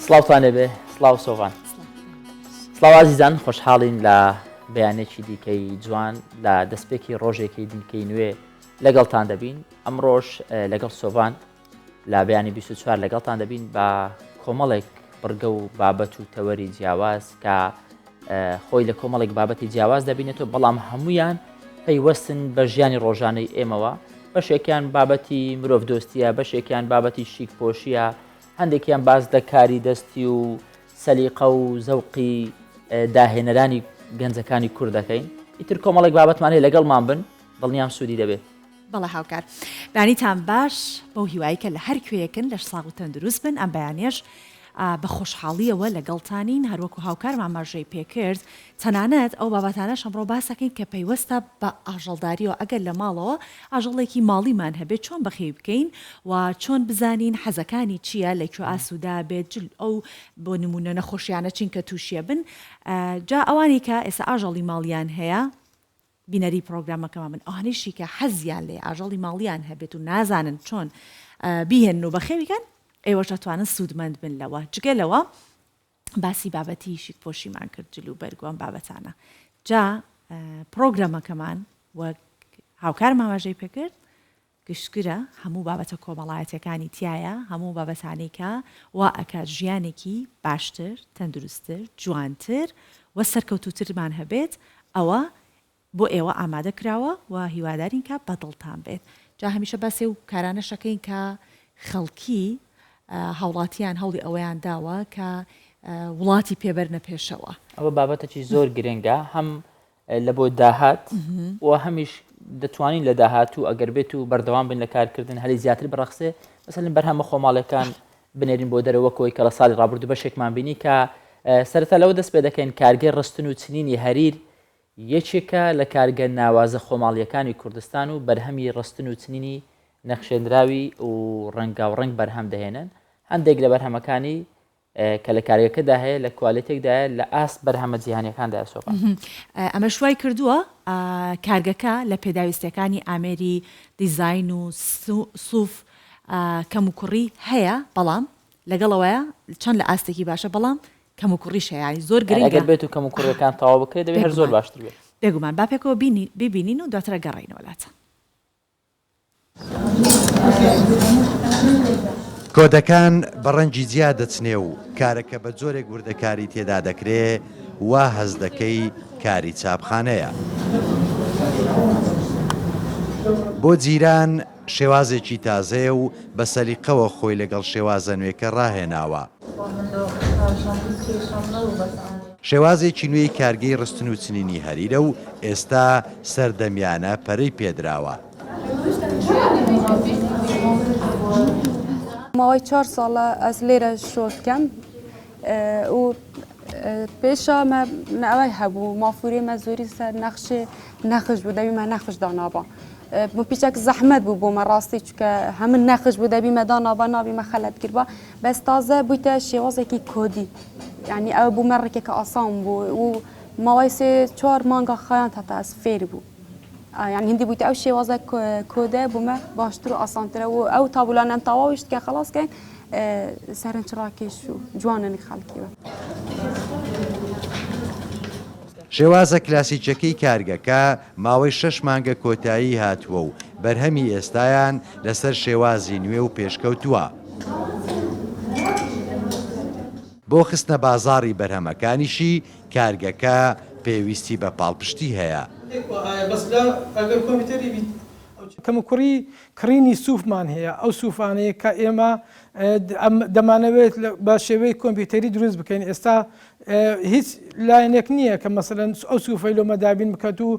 سڵاوتان لێبێ سڵاو سۆڤان سڵاو ئازیزان خۆشحاڵین لە بەیانێکی دیکەی جوان لە دەستپێکی ڕۆژێکی دیکەی نوێ لەگەڵتان دەبین ئەمڕۆژ لەگەڵ سۆڤان لە بەیانی 24 لەگەڵتان دەبین بە کۆمەڵێک بڕگە و بابەت و تەوەری جیاواز کە خۆی لە کۆمەڵێک بابەتی جیاواز دەبینێتەوە بەڵام هەمویان پەیوەستن بە ژیانی ڕۆژانەی ئێمەوە بەشێکیان بابەتی مرۆڤ دۆستیە بەشێکیان بابەتی شیک پۆشیە هەندێکیان باس لە کاری دەستی و سەلیقە و زەوقی داهێنەرانی گەنجەکانی کورد دەکەین ئیتر کۆمەڵێک بابەتمان هەیە لەگەڵمان بن دڵنیام سوودی دەبێت. بەڵێ هاوکار. بەیانیتان باش بەو هیوای کە لە هەر کوێیەکن لەش ساغ و تەندروست بن ئەم بەیانیەش بە خۆشحاڵیەوە لەگەڵتانین هەروەکو هاوکارم ئاماژەی پێکرد تەنانەت ئەو بابەتانەش ئەمڕۆ باسەکەین کە پەیوەستە بە ئاژەڵداریەوە ئەگەر لە ماڵەوە ئاژەڵێکی ماڵیمان هەبێت چۆن بەخێوی بکەین و چۆن بزانین حەزەکانی چییە لە کوێ ئاسوودە بێت جل ئەو بۆ نمونە نەخۆشیانە چین کە تووشیە بن جا ئەوانەی کە ئێستا ئاژەڵی ماڵیان هەیە بینەری پڕۆگرامەکەمان بن ئەوانەیشی کە حەزیان لێیە ئاژەڵی ماڵیان هەبێت و نازانن چۆن بیهێنن و بەخێوی کەن ئێوەش ئەتوانن سوودمەند بن لەوە جگە لەوە باسی بابەتی شیکپۆشیمان کرد جل و بەرگ و ئەم بابەتانە جا پڕۆگرامەکەمان وەک هاوکارم ئاماژەی پێکرد گشتگرە، هەموو بابەتە کۆمەڵایەتیەکانی تیایە، هەموو بابەتانەی کە وا ئەکات ژیانێکی باشتر، تەندروستتر، جوانتر و سەرکەوتووترمان هەبێت، ئەوە بۆ ئێوە ئامادە کراوە و هیوادارین کە بەدڵتان بێت. جا هەمیشە باسی ئەو کارانەش ئەکەین کە خەڵکی، هاوڵاتیان هەوڵی ئەوەیان داوە کە وڵاتی پێ بەرنە پێشەوە. ئەوە بابەتێکی زۆر گرنگە، هەم لە بۆ داهات و هەمیش دەتوانین لە داهاتوو ئەگەر بێت و بەردەوام بن لە کارکردن هەلی زیاتر بڕەخسێ مەسەلەن بەرهەمە خۆماڵەکان بنێرین بۆ دەرەوە کۆی کە لە ساڵی ڕابردوو بەشێکمان بینی کە سەرەتا لەوە دەست پێ دەکەین کارگەی ڕستن و چنینی هەریر یەکێکە لە کارگە ناوازە خۆماڵیەکانی کوردستان و بەرهەمی ڕستن و چنینی نەخشێنراوی و ڕەنگاوڕەنگ بەرهەم دەهێنن هەندێک لە بەرهەمەکانی کە لە کارگەکەدا هەیە لە کوالێتێکدایە لە ئاست بەرهەمە جیهانیەکاندایە سۆپا. ئەمەش وای کردووە کارگەکە لە پێداویستیەکانی ئامێری دیزاین و سوف کەموکوڕی هەیە، بەڵام لەگەڵ ئەوەیا چەند لە ئاستێکی باشە بەڵام کەموکوڕیش هەیە یانی زۆر گرنگە. ئەگەر بێت و کەموکوڕیەکان تەواو بکرێت دەبێت هەر زۆر باشتر بێت. بێگومان با پێکەوە بیبینین و دواتر ئەگەڕێینەوە لاتان. کۆدەکان بە ڕەنگی جیا دەچنێ و کارەکە بە جۆرێک وردەکاری تێدا دەکرێ وا هەست دەکەی کاری چاپخانەیە. بۆ جیران شێوازێکی تازەیە و بە سەلیقەوە خۆی لەگەڵ شێوازە نوێکە ڕاهێناوە. شێوازێکی نوێی کارگەی ڕستن و چنینی هەریرە و ئێستا سەردەمیانە پەرەی پێدراوە. ماوەی چوار ساڵە ئەز لێرە شۆر دکەم و پێشا مە ئەوەی هەبوو مافورێ مە زۆری سەر نەخشێ نەخش بوو دەبی مە نەخش دانابا بۆ پیچەک زەحمەت بوو بۆ مە ڕاستی چکە هەمن نەخش بوو دەبی مە دانابا نابی مە خەلەت کردبا بەس تازە بوویتە شێوازێکی کۆدی یعنی ئەوە بوو مە ڕێکێکە ئاسان بوو و ماوەی سێ چوار مانگا خایاند هەتا ئەز فێر بوو یعنی هندی بوویتە ئەو شێوازە کۆدە بوومە باشتر و ئاسانترە و ئەو تابولانەم تەواویشت کە خەڵاس کەین سەرنج ڕاکێش و جوانن خەڵکیوە. شێوازە کلاسیکیەکەی کارگەکە ماوەی شەش مانگە کۆتایی هاتووە و بەرهەمی ئێستایان لەسەر شێوازی نوێ و پێشکەوتووە. بۆ خستنە بازاڕی بەرهەمەکانیشی کارگەکە پێویستی بە پاڵپشتی هەیە. کەموکوڕی کڕینی سوفمان هەیە، ئەو سوفانەیە کە ئێمە دەمانەوێت بە شێوەی کۆمپیوتەری دروست بکەین، ئێستا هیچ لایەنێک نییە کە مەسەلەن ئەو سوفەی لۆمە دابین بکات و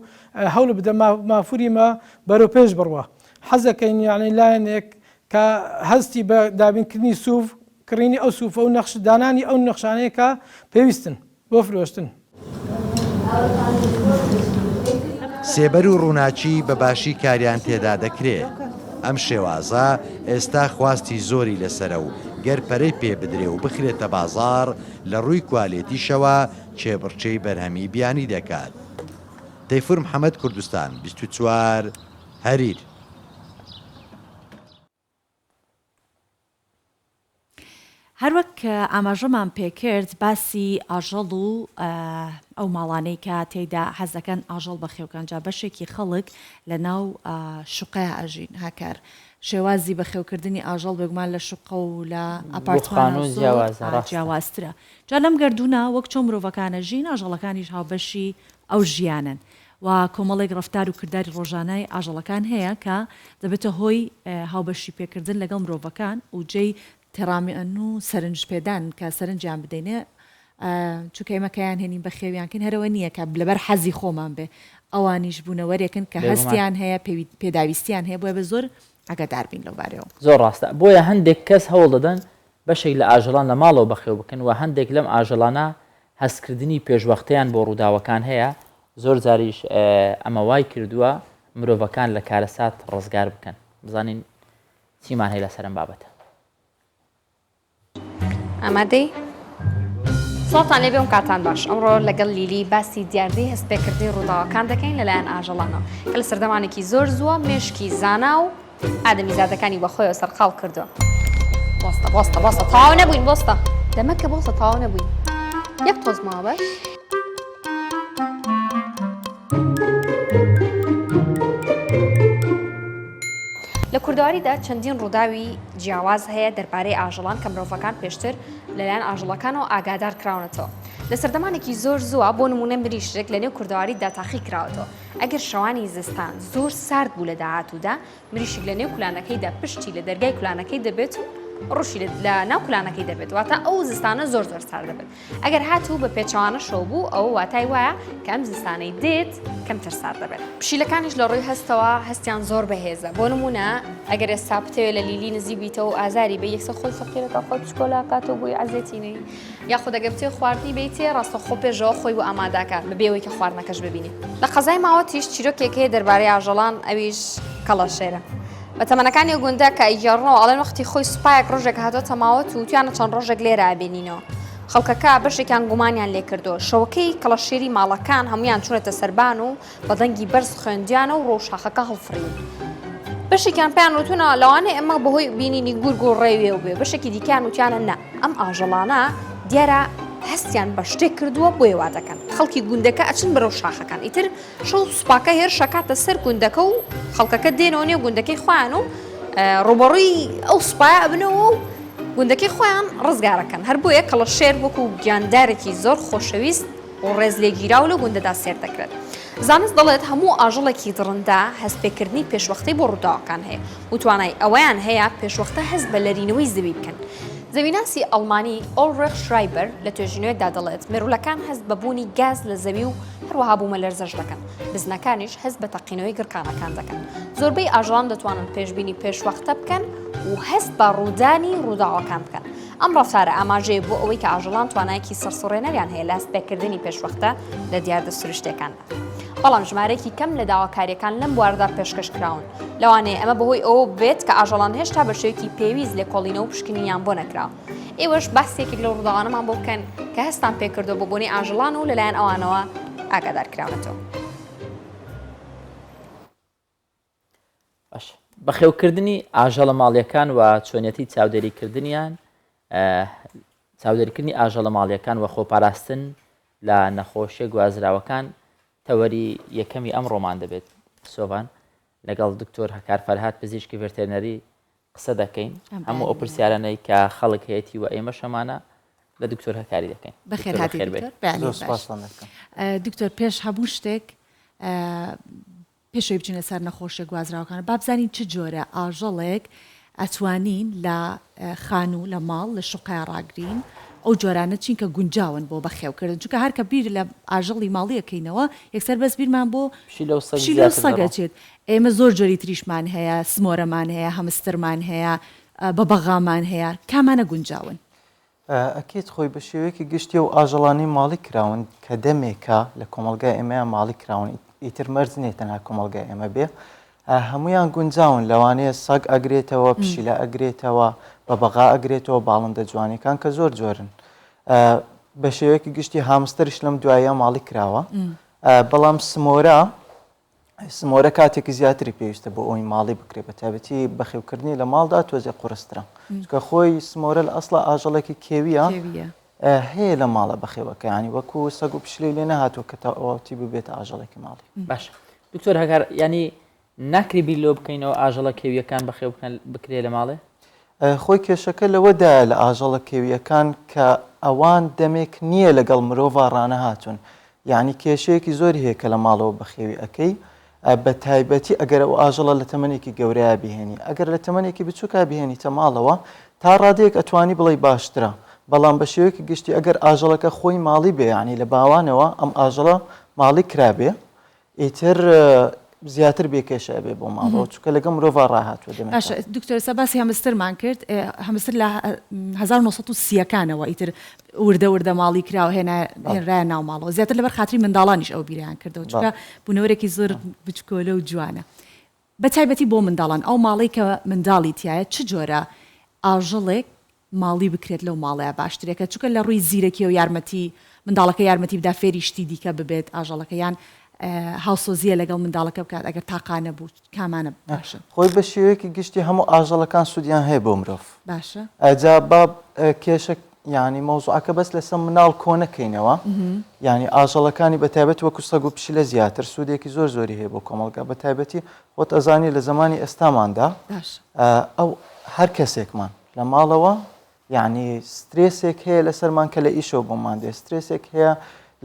هەوڵ بدە مافوری مە بەرەو پێش بڕوا. حەزەکەین یانی لایەنێک کە هەستی بە دابینکردنی سوف، کڕینی ئەو سوفە و نەخش دانانی ئەو نەخشانەیە کە پێویستن بۆ فرۆشتن. سێبەر و ڕووناکی بە باشی کاریان تێدا دەکرێ. ئەم شێوازە ئێستا خواستی زۆری لەسەرە و گەر پەرەی پێ بدرێ و بخرێتە بازاڕ لە ڕووی کوالێتیشەوە کێبڕکێی بەرهەمی بیانی دەکات. تەیفور محەمەد کوردستان 24 هەریر. هەروەک ئاماژەمان پێکرد باسی ئاژەڵ و ئەو ماڵانەی کە تێیدا حەز دەکەن ئاژەڵ بەخێوکەن جا بەشێکی خەڵک لە ناو شوقەیا ئەژین هاکار شێوازی بەخێوکردنی ئاژەڵ بێگومان لە شوقە و لە ئاپارتمانە زۆر جیاوازترە جا لەم گەردوونە وەک چۆن مرۆڤەکان ئەژین ئاژەڵەکانیش هاوبەشی ئەو ژیانەن و کۆمەڵێک ڕەفتار و کرداری ڕۆژانەی ئاژەڵەکان هەیە کە دەبێتە هۆی هاوبەشی پێکردن لەگەڵ مرۆڤەکان و جێی تێڕامان و سەرنج پێدان کە سەرنجیان بدەینێ چونکە ئێمە کەیان هێنین بەخێویان کەین هەرەوە نییە کە لەبەر حەزی خۆمان بێ ئەوانیش بوونەوەرێکن کە هەستیان هەیە پێداویستیان هەیە بۆیە بە زۆر ئاگادار بین لەو بارەیەوە. زۆر ڕاستە بۆیە هەندێک کەس هەوڵ دەدەن بەشێک لە ئاژەڵان لە ماڵەوە بەخێو بکەن و هەندێک لەم ئاژەڵانە هەستکردنی پێشوەختەیان بۆ ڕووداوەکان هەیە، زۆر جاریش ئەمە وای کردووە مرۆڤەکان لە کارەسات ڕزگار بکەن. بزانین چیمان هەیە لەسەر ئەم بابەتە. ئامادەی؟ سڵاوتان لێبێ و کاتان باش ئەمڕۆ لەگەڵ لیلی باسی دیاردەی هەستپێکردنی ڕووداوەکان دەکەین لەلایەن ئاژەڵانەوە کە لە سەردەمانێکی زۆر زووە مێشکی زانا و ئادەمیزادەکانی بەخۆیەوە سەرقاڵ کردووە. بۆستە بۆستە بۆستە تەواو نەبووین بۆستە دەمەکە بۆستە تەواو نەبووین یەک تۆز ماوە بەس. لە کوردەواریدا چەندین ڕووداوی جیاواز هەیە دەربارەی ئاژەڵان کە مرۆڤەکان پێشتر لەلایەن ئاژەڵەکانەوە ئاگادار کراونەتەوە. لە سەردەمانێکی زۆر زووە بۆ نموونە مریشک لە نێو کوردەواریدا تاقی کراوەتەوە. ئەگەر شەوانی زستان زۆر سارد بوو لە داهاتوودا، مریشک لە نێو کولانەکەیدا پشتی لە دەرگای کولانەکەی دەبێت و ڕوشی لە ناو کولانەکەی دەبێت واتە ئەو زستانە زۆر زۆر سارد دەبێت ئەگەر هاتوو بە پێچەوانەشەوە بوو ئەوە واتای وایە کە ئەم زستانەی دێت کەمتر سارد دەبێت. پشیلەکانیش لە ڕووی هەستەوە هەستیان زۆر بەهێزە بۆ نموونە ئەگەر ئێستا بتەوێت لە لیلی نزیک بیتەوە و ئازاری بەی یەکسەر خۆی فەقیرەکە خۆی بچکۆلە ئەکاتەوە بۆی عەزێتی نەی یاخود ئەگەر بتەوێت خواردنی بەیتێ ڕاستەوخۆ پێشەوە خۆی بۆ ئامادەکات بەبێ ئەوەی کە خواردنەکەش ببینێ. لە قەزای ماوەتیش چیرۆکێک هەیە دەربارەی ئاژەڵان ئەویش کەڵەشێرە. بە تەمەنەکانی ئەو گوندە کە ئەیگێڕنەوە ئەڵێن وەختی خۆی سوپایەک ڕۆژێک هاتۆتە ماوەت و وتویانە چەند ڕۆژێک لێرە ئەبێنینەوە. خەڵکەکە بەشێکیان گومانیان لێ کردووە. شەوەکەی کەڵەشێری ماڵەکان هەموویان چوونەتە سەربان و بە دەنگی بەرز خوێندیانە و ڕۆو شاخەکە هەڵفڕیون. بەشێکیان پێیان وتوونە لەوانەیە ئەمە بەهۆی بینینی گورگ و ڕێویەوە بێ، بەشێکی دیکەیان وتیانە نا، ئەم ئاژەڵانە دیارە هەستیان بە شتێک کردووە بۆیە وا دەکەن. خەڵکی گوندەکە ئەچن بەرەو شاخەکان. ئیتر شەو سوپاکە هێرش ئەکاتە سەر گوندەکە و خەڵکەکە دێنەوە نێو گوندەکەی خۆیان و ڕووبەڕووی ئەو سوپایە ئەبنەوە و گوندەکەی خۆیان ڕزگارەکەن. هەر بۆیە کەڵەشێر وەکو گیاندارێکی زۆر خۆشەویست و ڕێزلێگیراو لەو گوندەدا سێر دەکرێت. زانست دەڵێت هەموو ئاژەڵێکی دڕندە هەستپێکردنی پێشوەختەی بۆ ڕووداوەکان هەیە و توانای ئەوەیان هەیە پێشوەختە هەست بە لەرینەوەی زەوی بکەن. زەویناسی ئەڵمانی ئۆڵڕیخ شرایبەر لە توێژینەوەیەکدا دەڵێت مێروولەکان هەست بە بوونی گاز لە زەوی و هەروەها بوومەلەرزەش دەکەن، بزنەکانیش هەست بە تەقینەوەی گڕکانەکان دەکەن. زۆربەی ئاژەڵان دەتوانن پێشبینی پێشوەختە بکەن و هەست بە ڕوودانی ڕووداوەکان بکەن. ئەم ڕەفتارە ئاماژەیە بۆ ئەوەی کە ئاژەڵان توانایەکی سەرسوڕێنەریان هەیە لە هەستپێکردنی پێشوەختە لە دیاردە سروشتییەکاندا. بەڵام ژمارەیەکی کەم لە داواکارییەکان لەم بوارەدا پێشکەش کراون. لەوانەیە ئەمە بەهۆی ئەوە بێت کە ئاژەڵان هێشتا بە شێوەیەکی پێویست لێکۆڵینەوە و پشکنینیان بۆ نەکراوە. ئێوەش باسی یەکێک لەو ڕووداوانەمان بۆ بکەن کە هەستتان پێکردووە بە بۆنەی ئاژەڵان و لەلایەن ئەوانەوە ئاگادار کراونەتەوە. باش بەخێوکردنی ئاژەڵە ماڵیەکان و چۆنیەتی چاودێریکردنیان چاودێریکردنی ئاژەڵە ماڵیەکان و خۆپاراستن لە نەخۆشیە گوازراوەکان تەوەری یەکەمی ئەم ڕۆمان دەبێت سۆڤان لەگەڵ دکتۆر هەکار فەرهاد پزیشکی ڤێرتێرنەری قسە دەکەین هەموو ئەو پرسیارانەی کە خەڵک هەیەی و ئێمە شەمانە لە دکتۆر هەکاری دەکەین بەخێر دکتۆر پێش هەموو شتێک پێش ئەوەی بچینە سەر نەخۆشیە گوازراوەکان با بزانین چ جۆرە ئاژەڵێک ئەتوانین لە خانوو لە ماڵ لە شوقەیا ڕاگرین ئەو جۆرانە چین کە گونجاون بۆ بەخێوکردن چونکە هەر کە بیر لە ئاژەڵی ماڵی ئەکەینەوە یەکسەر بەس بیرمان بۆ پشیلە و سەگ پشیلە و زیاتر سەگ دەڕۆن. ئەچێت ئێمە زۆر جۆری تریشمان هەیە سمۆرەمان هەیە هەمسترمان هەیە بەبەغامان هەیە کامانە گونجاون؟ ئەکید خۆی بە شێوەیەکی گشتی ئەو ئاژەڵانەی ماڵی کراون کە دەمێکە لە کۆمەڵگای ئێمەیا ماڵی کراون ئیتر مەرج نییە تەنها کۆمەڵگای ئێمە بێ هەمویان گونجاون لەوانەیە سەگ ئەگرێتەوە پشیلە ئەگرێتەوە بەبەغا ئەگرێتەوە باڵندە جوانەکان کە زۆر جۆرن بە شێوەیەکی گشتی هامستەریش لەم دوایە ماڵی کراوە بەڵام سمۆرە سمۆرە کاتێکی زیاتری پێویستە بۆ ئەوەی ماڵی بکرێت بە تایبەتی بەخێوکردنی لە ماڵدا تۆزێ قورسترە چونکە خۆی سمۆرە لە ئەسڵا ئاژەڵێکی کێویە هەیە لە ماڵە بەخێوەکە ینی وەکو سەگ و پشلەی لێ نەهاتووە کە تەواوەتی ببێتە ئاژەڵێکی ماڵی. باشە دکتۆر هەگار ینی ناکری بیر لەوە بکەینەوە ئاژەڵە کێویەکان بەخێو بکەن بکرێ لە ماڵێ؟ خۆی کێشەکە لەوەدایە لە ئاژەڵە کێویەکان کە ئەوان دەمێک نییە لەگەڵ مرۆڤا ڕانەهاتوون یعنی کێشەیەکی زۆری هەیە کە لە ماڵەوە بەخێوی ئەەکەی بە تایبەتی ئەگەر ئەو ئاژەڵە لە تەمەنێکی گەورەیا بهێنی ئەگەر لە تەمەنێکی بچووکا بهێنیتە ماڵەوە تا ڕادەیەک ئەتوانی بڵێی باشترە بەڵام بە شێوەیەکی گشتی ئەگەر ئاژەڵەکە خۆی ماڵی بێ یعنی لە باوانەوە ئەم ئاژەڵە ماڵی کرابێ ئیتر زیاتر بێ کێشە ئەبێ بۆ ماڵەوە چونکە لەگەڵ مرۆڤا ڕاهاتووە دەمێکە. باشە دکتۆر ئێستا باسی هەمسترمان کرد هەمستر لە 1930 ەکانەوە ئیتر وردە وردە ماڵی کراوە هێنا هێنرایە ناو ماڵەوە زیاتر لەبەر خاتری منداڵانیش ئەو بیرەیان کردەوە چونکە بوونەوەرێکی زۆر بچکۆلە و جوانە بە تایبەتی بۆ منداڵان ئەو ماڵەی کە منداڵی تیایە چ جۆرە ئاژەڵێک ماڵی بکرێت لەو ماڵەیا باشترێکە چونکە لە ڕووی زیرەکیەوە یارمەتی منداڵەکە یارمەتی بدا فێری شتی دیکە ببێت ئاژەڵەکە یان هاوسۆزیە لەگەڵ منداڵەکە بکات ئەگەر تاقانە بوو کامانە باشن؟ خۆی بە شێوەیەکی گشتی هەموو ئاژەڵەکان سوودیان هەیە بۆ مرۆڤ. باشە. ئەجا با کێشە یانی مەوزوعەکە بەس لەسەر مناڵ کۆ نەکەینەوە یانی ئاژەڵەکانی بە تایبەت وەکو سەگ و پشیلە زیاتر سوودێکی زۆر زۆری هەیە بۆ کۆمەڵگا بە تایبەتی خۆت ئەزانی لە زمانی ئێستاماندا ئەو هەر کەسێکمان لە ماڵەوە یعنی سترێسێک هەیە لەسەرمان کە لە ئیشەوە بۆمان دێ سترێسێک هەیە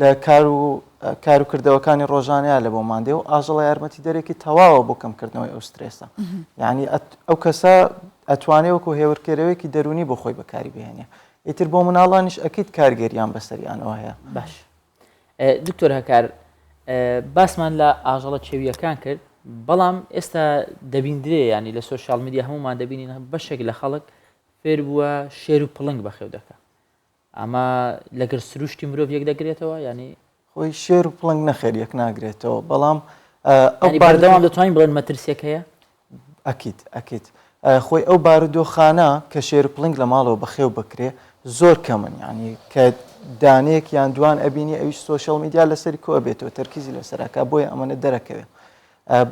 لە کار و کار و کردەوەکانی ڕۆژانەیە لە بۆمان دێ و ئاژەڵە یارمەتی دەرێکی تەواوە بۆ کەمکردنەوەی ئەو سترێسە یعنی ئەو کەسە ئەتوانێ وەکو هێورکەرەوەیەکی دەرونی بۆ خۆی بەکاری بهێنێ ئیتر بۆ مناڵانیش ئەکید کارگەریان بەسەریانەوە هەیە باش دکتۆر هەکار باسمان لە ئاژەڵە کێویەکان کرد بەڵام ئێستا دەبیندرێ ینی لە سۆشیال میدیا هەمومان دەبینین بەشێک لە خەڵک فێر بووە شێر و پڵنگ بەخێو دەکا ئەمە لەگەر سروشتی مرۆڤ یەک دەگرێتەوە ینی خۆی شێر و پڵنگ نەخێر یەک ناگرێتەوە بەڵام ئەو بەردەوام دەتوانین بڵێن مەترسیەک هەیە ئەکید ئەکید خۆی ئەو بارودۆخانە کە شێر و پڵنگ لە ماڵەوە بەخێو بکرێ زۆر کەمن یعنی کە دانەیەک یان دوان ئەبینی ئەویش سۆشیال میدیا لەسەری کۆ ئەبێتەوە تەرکیزی لەسەرەکە بۆیە ئەمەنە دەرەکەوێ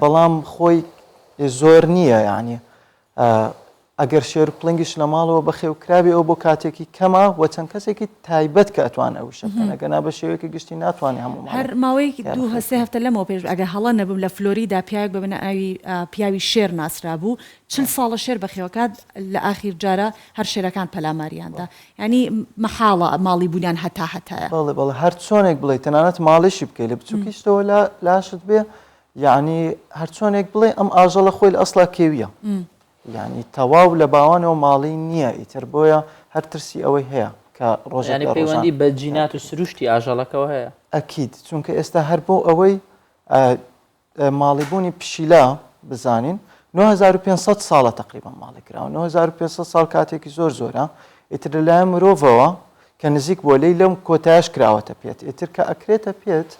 بەڵام خۆی زۆر نییە یعنی ئەگەر شێر و پڵنگیش لە ماڵەوە بەخێو کرابێ ئەوە بۆ کاتێکی کەمە و چەند کەسێکی تایبەت کە ئەتوان ئەو ئیشە بکەن ئەگەنا بە شێوەیەکی گشتی ناتوانێ هەموو ماڵێک هەر ماوەی تیا دوو بەخێو سێ بکەی. هەفتە لەمەوە پێش ئەگەر هەڵە نەبم لە فلۆریدا پیاوێک بە ناوی پیاوی شێر ناسرابوو چل ساڵە شێر بەخێوەکات لە ئاخیر جارا هەر شێرەکان پەلاماریان دا یانی مەحاڵە ماڵی بوونیان هەتا هەتایە. بەڵێ بەڵێ هەر چۆنێک بڵێی تەنانەت ماڵیشی بکەی لە بچووکیشتەوە لا لاشت بێ یەعنی هەرچۆنێک بڵێ ئەم ئاژەڵە خۆی لە ئەسڵا کێویە یعنی تەواو لە باوانەوە ماڵی نییە ئیتر بۆیە هەر ترسی ئەوەی هەیە کە ڕۆژێک ینی لە ڕۆژان پەیوەندی بە جینات و سروشتی ئاژەڵەکەوە هەیە ئەکید چونکە ئێستا هەر بۆ ئەوەی ماڵیبوونی پشیلە بزانین 9500 ساڵە تقریبا ماڵی کراوە 9500 ساڵ کاتێکی زۆر زۆرە ئیتر لەلایەن مرۆڤەوە کە نزیک بۆ لی لەم کۆتایش کراوەتە pet ئیتر کە ئەکرێتە pet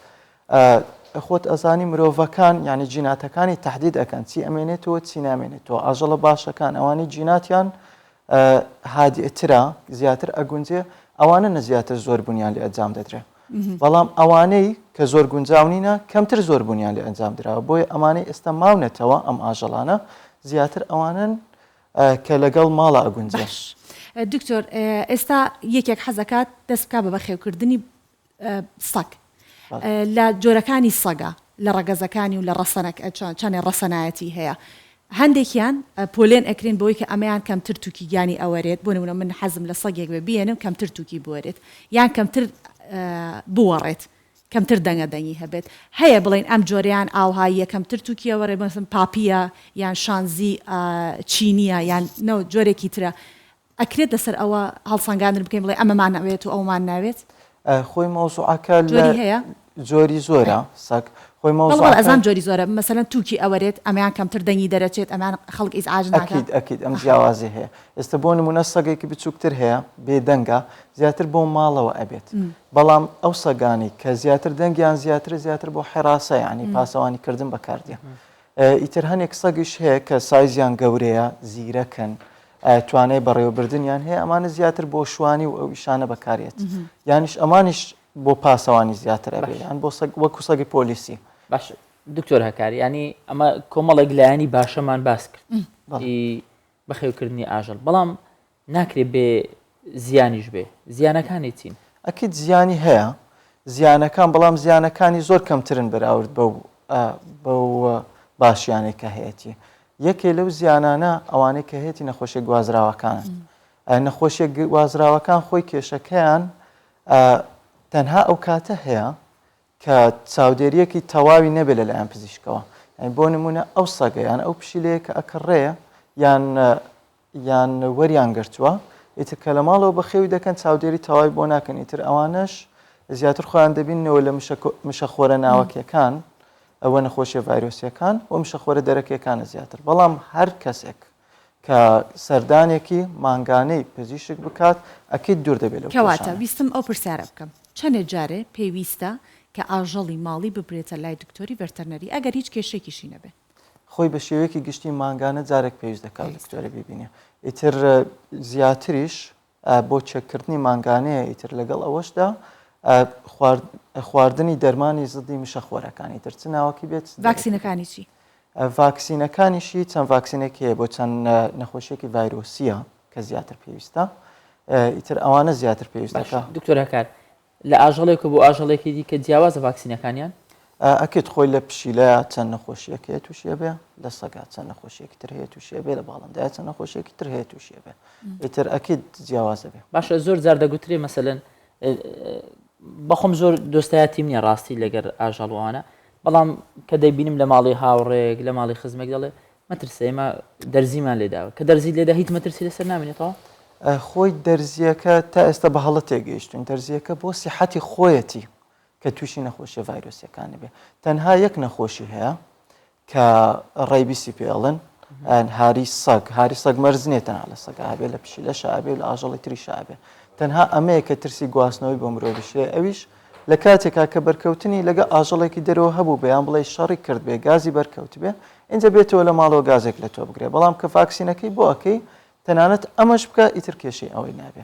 خۆت ئەزانی مرۆڤەکان یانی جیناتەکانی تەحدید ئەکەن چی ئەمێنێتەوە چی نامێنێتەوە ئاژەڵە باشەکان ئەوانەی جیناتیان هادئترە زیاتر ئەگونجێ ئەوانە نە زیاتر زۆر بوونیان لێ ئەنجام دەدرێ بەڵام ئەوانەی کە زۆر گونجاو نینە کەمتر زۆر بوونیان لێ ئەنجام دراوە بۆیە ئەمانەی ئێستا ماونەتەوە ئەم ئاژەڵانە زیاتر ئەوانن کە لەگەڵ ماڵە ئەگونجێن. باش دکتۆر ئێستا یەکێک حەزەکات دەست بکا بە بەخێوکردنی سەگ لە جۆرەکانی سەگە لە ڕەگەزەکانی و لە ڕەسەنەک چەنێ ڕەسەنایەتی هەیە هەندێکیان پۆلێن ئەکرێن بەوەی کە ئەمەیان کەمتر توکی گیانی ئەوەرێت بۆ نمونە من حەزم لە سەگێک بێ بیێنم کەمتر توکی بوەرێت یان کەمتر بوەڕێت کەمتر دەنگە دەنگی هەبێت هەیە بڵێن ئەم جۆریان ئاوهاییە کەمتر توکی ئەوەرێ مەسەن پاپیە یان شانزی چینیە یان نەو جۆرێکی ترە ئەکرێت لەسەر ئەوە هەڵسەنگاندن بکەین بڵێ ئەمەمان ئەوێت و ئەومان ناوێت؟ خۆی مەوزوعەکە لە جۆری هەیە؟ جۆری زۆرە سەگ خۆی بەڵێ بەڵێ مەوزوعەکە ئەزانم جۆری زۆرە مەسەلەن توکی ئەوەرێت ئەمەیان کەمتر دەنگی دەرەچێت ئەمەیان خەڵک ئیزعاج ناکا. ئەکید ئەکید ئەم جیاوازی هەیە ئێستا بۆ نمونە سەگێکی بچووکتر هەیە بێدەنگە زیاتر بۆ ماڵەوە ئەبێت بەڵام ئەو سەگانەی کە زیاتر دەنگیان زیاترە زیاتر بۆ حراسە یعنی پاسەوانی کردن بەکاردێ ئیتر هەنێک سەگیش هەیە کە سایزیان گەورەیە، زیرەکن، توانای بەڕێوەبردنیان هەیە، ئەمانە زیاتر بۆ شوانی و ئەو ئیشانە بەکارێت. یانیش ئەمانیش بۆ پاسەوانی زیاتر ئەبێ، یان بۆ سەگ وەکو سەگی پۆلیسی. باش. دکتۆر هەکار ینی ئەمە کۆمەڵێک لایەنی باشەمان باس کرد بەخێوکردنی ئاژەڵ بەڵام ناکرێ بێ زیانیش بێ زیانەکانی چین؟ ئەکید زیانی هەیە زیانەکان بەڵام زیانەکانی زۆر کەمترن بەراورد بەو بەو باشیانەی کە هەیەتی یەکێ لەو زیانانە ئەوانەی کە هەیەی نەخۆشیە گوازراوەکانن نەخۆشیە گوازراوەکان خۆی کێشەکەیان تەنها ئەو کاتە هەیە کە چاودێرییەکی تەواوی نەبێت لەلایەن پزیشکەوە یانی بۆ نمونە ئەو سەگە یان ئەو پشیلەیە کە ئەکڕێ یان یان وەریان گرتووە ئیتر کە لە ماڵەوە بەخێوی دەکەن چاودێری تەواوی بۆ ناکەن ئیتر ئەوانەش زیاتر خۆیان دەبینەوە لە مشەخۆرە ناوەکیەکان ئەوە نەخۆشیە ڤایرۆسیەکان و مشەخۆرە دەرەکیەکانە زیاتر بەڵام هەر کەسێک کە سەردانێکی مانگانەی پزیشک بکات ئەکید دوور دەبێت لەو کەواتە کێشانە. ویستم ئەو پرسیارە بکەم چەنێ جارێ پێویستە کە ئاژەڵی ماڵی ببرێتە لای دکتۆری ڤێرتەرنەری ئەگەر هیچ کێشەیەکیشی نەبێ؟ خۆی بە شێوەیەکی گشتی مانگانە جارێک پێویست دەکات پێویستە. دکتۆرە بیبینێ ئیتر زیاتریش بۆ چێککردنی مانگانەیە ئیتر لەگەڵ ئەوەشدا خواردنی دەرمانی زدی مشەخۆرەکان ئیتر چ ناوەکی بێت چ دەرەکی بێت. ڤاکسینەکانی چی؟ ڤاکسینەکانیشی چەند ڤاکسینێک هەیە بۆ چەند نەخۆشیەکی ڤایرۆسیە کە زیاتر پێویستە ئیتر ئەوانە زیاتر پێویستەکە. دکتۆر هەکار لە ئاژەڵێک و بۆ ئاژەڵێکی دیکە جیاوازە ڤاکسینەکانیان؟ ئەکید خۆی لە پشیلەیا چەند نەخۆشیەک هەیە تووشی ئەبێ لە سەگا چەند نەخۆشیەکی تر هەیە تووشی ئەبێ لە باڵندەیا چەند نەخۆشیەکی تر هەیە تووشی ئەبێ ئیتر ئەکید جیاوازە بێ. باشە زۆر جار دەگوترێ مەسەلەن بەخۆم زۆر دۆستایەتیم نییە ڕاستی لەگەر ئاژەڵ و ئەوانە بەڵام کە دەیبینم لە ماڵی هاوڕێک لە ماڵی خزمێک دەڵێ مەترسە ئێمە دەرزیمان لێداوە کە دەرزی لێدا هیچ مەترسی لەسەر نامێنێتەوە؟ خۆی دەرزیەکە تا ئێستا بە هەڵە تێگەیشتوین دەرزیەکە بۆ سیحەتی خۆیەتی کە تووشی نەخۆشیە ڤایرۆسیەکان نەبێ تەنها یەک نەخۆشی هەیە کە ڕەیبیسی پێ ئەڵێن هاری سەگ هاری سەگ مەرج نییە تەنها لە سەگا هەبێ لە پشیلەشا هەبێ و لە ئاژەڵی تریشا هەبێ تەنها ئەمەیە کە ترسی گواستنەوەی بۆ مرۆڤیش هەیە ئەویش لە کاتێکا کە بەرکەوتنی لەگە ئاژەڵێکی دەرەوە هەبوو بێ یان بڵێ شەڕی کرد بێ گازی بەرکەوت بێ ئینجا بێتەوە لە ماڵەوە گازێک لە تۆ بگرێ بەڵام کە ڤاکسینەکەی بۆ ئەکەی تەنانەت ئەمەش بکە ئیتر کێشەی ئەوەی نابێ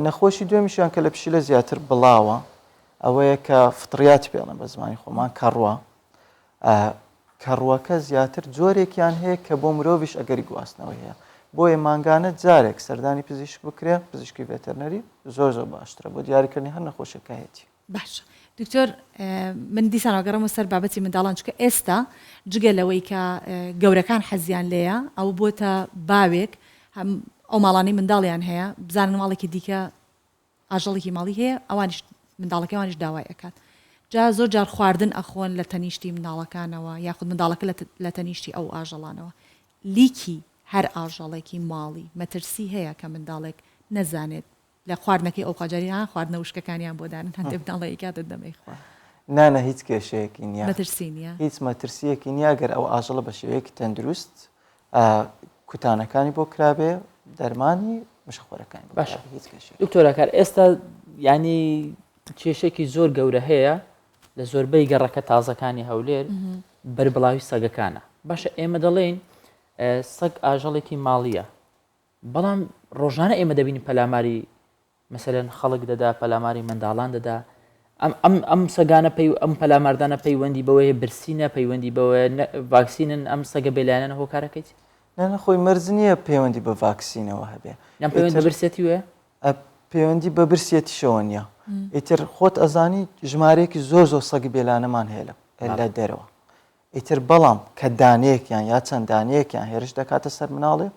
نەخۆشی دوێمیشیان کە لە پشیلە زیاتر بڵاوە ئەوەیە کە فطریات پێڵێن بە زمانی خۆمان کەڕوە کەڕووەکە زیاتر جۆرێکیان هەیە کە بۆ مرۆڤیش ئەگەری گواستنەوەی هەیە، بۆیە مانگانە جارێک سەردانی پزیشک بکرێ، پزیشکی ڤێتەرنەری زۆر زۆر باشترە بۆ دیاریکردنی هەر نەخۆشیەک کە هەیەتی. باشە دکتۆر من دیسان ئەگەڕێمەوە سەر بابەتی منداڵان چونکە ئێستا جگە لەوەی کە گەورەکان حەزیان لێیە ئەوە بۆتە باوێک هەم ئەو ماڵانەی منداڵیان هەیە بزانن ماڵێکی دیکە ئاژەڵێکی ماڵی هەیە ئەوانیش منداڵەکەی ئەوانیش داوای ئەکات جا زۆر جار خواردن ئەخۆن لە تەنیشتی منداڵەکانەوە یاخود منداڵەکە لە تەنیشتی ئەو ئاژەڵانەوە لیکی هەر ئاژەڵێکی ماڵی مەترسی هەیە کە منداڵێک نەزانێت لە خواردنەکەی ئەو قاجاری ها خواردنە وشکەکانیان بۆ دانن هەندێک منداڵ ئەیکاتە دەمەی خوا. نا نا هیچ کێشەیەکی نییە. مەترسی نییە؟ هیچ مەترسییەکی نییە گەر ئەو ئاژەڵە بە شێوەیەکی تەندروست کوتانەکانی بۆ کرابێ دەرمانی مشەخۆرەکانی بۆ باشە کرابێ هیچ کێشەیەک دکتۆر هەکار ئێستا ینی کێشێکی زۆر گەورە هەیە لە زۆربەی گەڕەکە تازەکانی هەولێر بەربڵاوی سەگەکانە باشە ئێمە دەڵێین سەگ ئاژەڵێکی ماڵیە بەڵام ڕۆژانە ئێمە دەبینین پەلاماری مەسەلەن خەڵک دەدا پەلاماری منداڵان دەدا ئەم ئەم ئەم سەگانە پەی ئەم پەلاماردانە پەیوەندی بەوەیە برسینە پەیوەندی بەوەیە ڤاکسینن ئەم سەگە بێلایەنە هۆکارەکەی چی؟ نا نا خۆی مەرج نییە پەیوەندی بە ڤاکسینەوە هەبێ یان پەیوەندی بە برسێتی وەیە؟ پەیوەندی بە برسێتیشەوە نییە ئیتر خۆت ئەزانی ژمارەیەکی زۆر زۆر سەگی بێلانەمان هەیە لە دەرەوە ئیتر بەڵام کە دانەیەکیان یا چەند دانەیەکیان هێرش دەکاتە سەر مناڵێ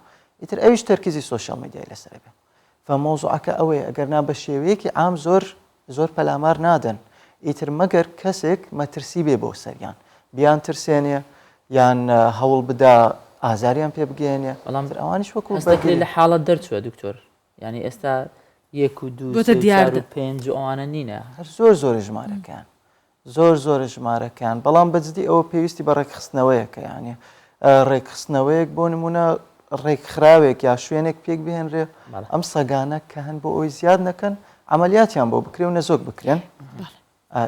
ئیتر ئەویش تەرکیزی سۆشیال میدیای لەسەر بێ فمەوزوعەکە ئەوەیە ئەگەر نا بە شێوەیەکی عام زۆر زۆر پەلامار نادەن ئیتر مەگەر کەسێک مەترسی بێ بۆ سەریان بیان ترسێنێ یان هەوڵ بدا ئازاریان پێ بگەێنێ بەڵام تر ئەوانیش وەکو هەست دەکرێت لە حاڵەت دەرچووە دکتۆر یعنی ئێستا یەک و دوو بۆتە سێ و چوار و دیاردە. پێنج و ئەوانە نینە هەر زۆر زۆرە ژمارەکەیان زۆر زۆرە ژمارەکەیان بەڵام بەجدی ئەوە پێویستی بە ڕێکخستنەوەیەکە یانێ ڕێکخستنەوەیەک بۆ نمونە ڕێکخراوێک یا شوێنێک پێک بهێنرێ ئەم سەگانە کە هەن بۆ ئەوی زیاد نەکەن عملیاتیان بۆ بکرێ و نەزۆک بکرێن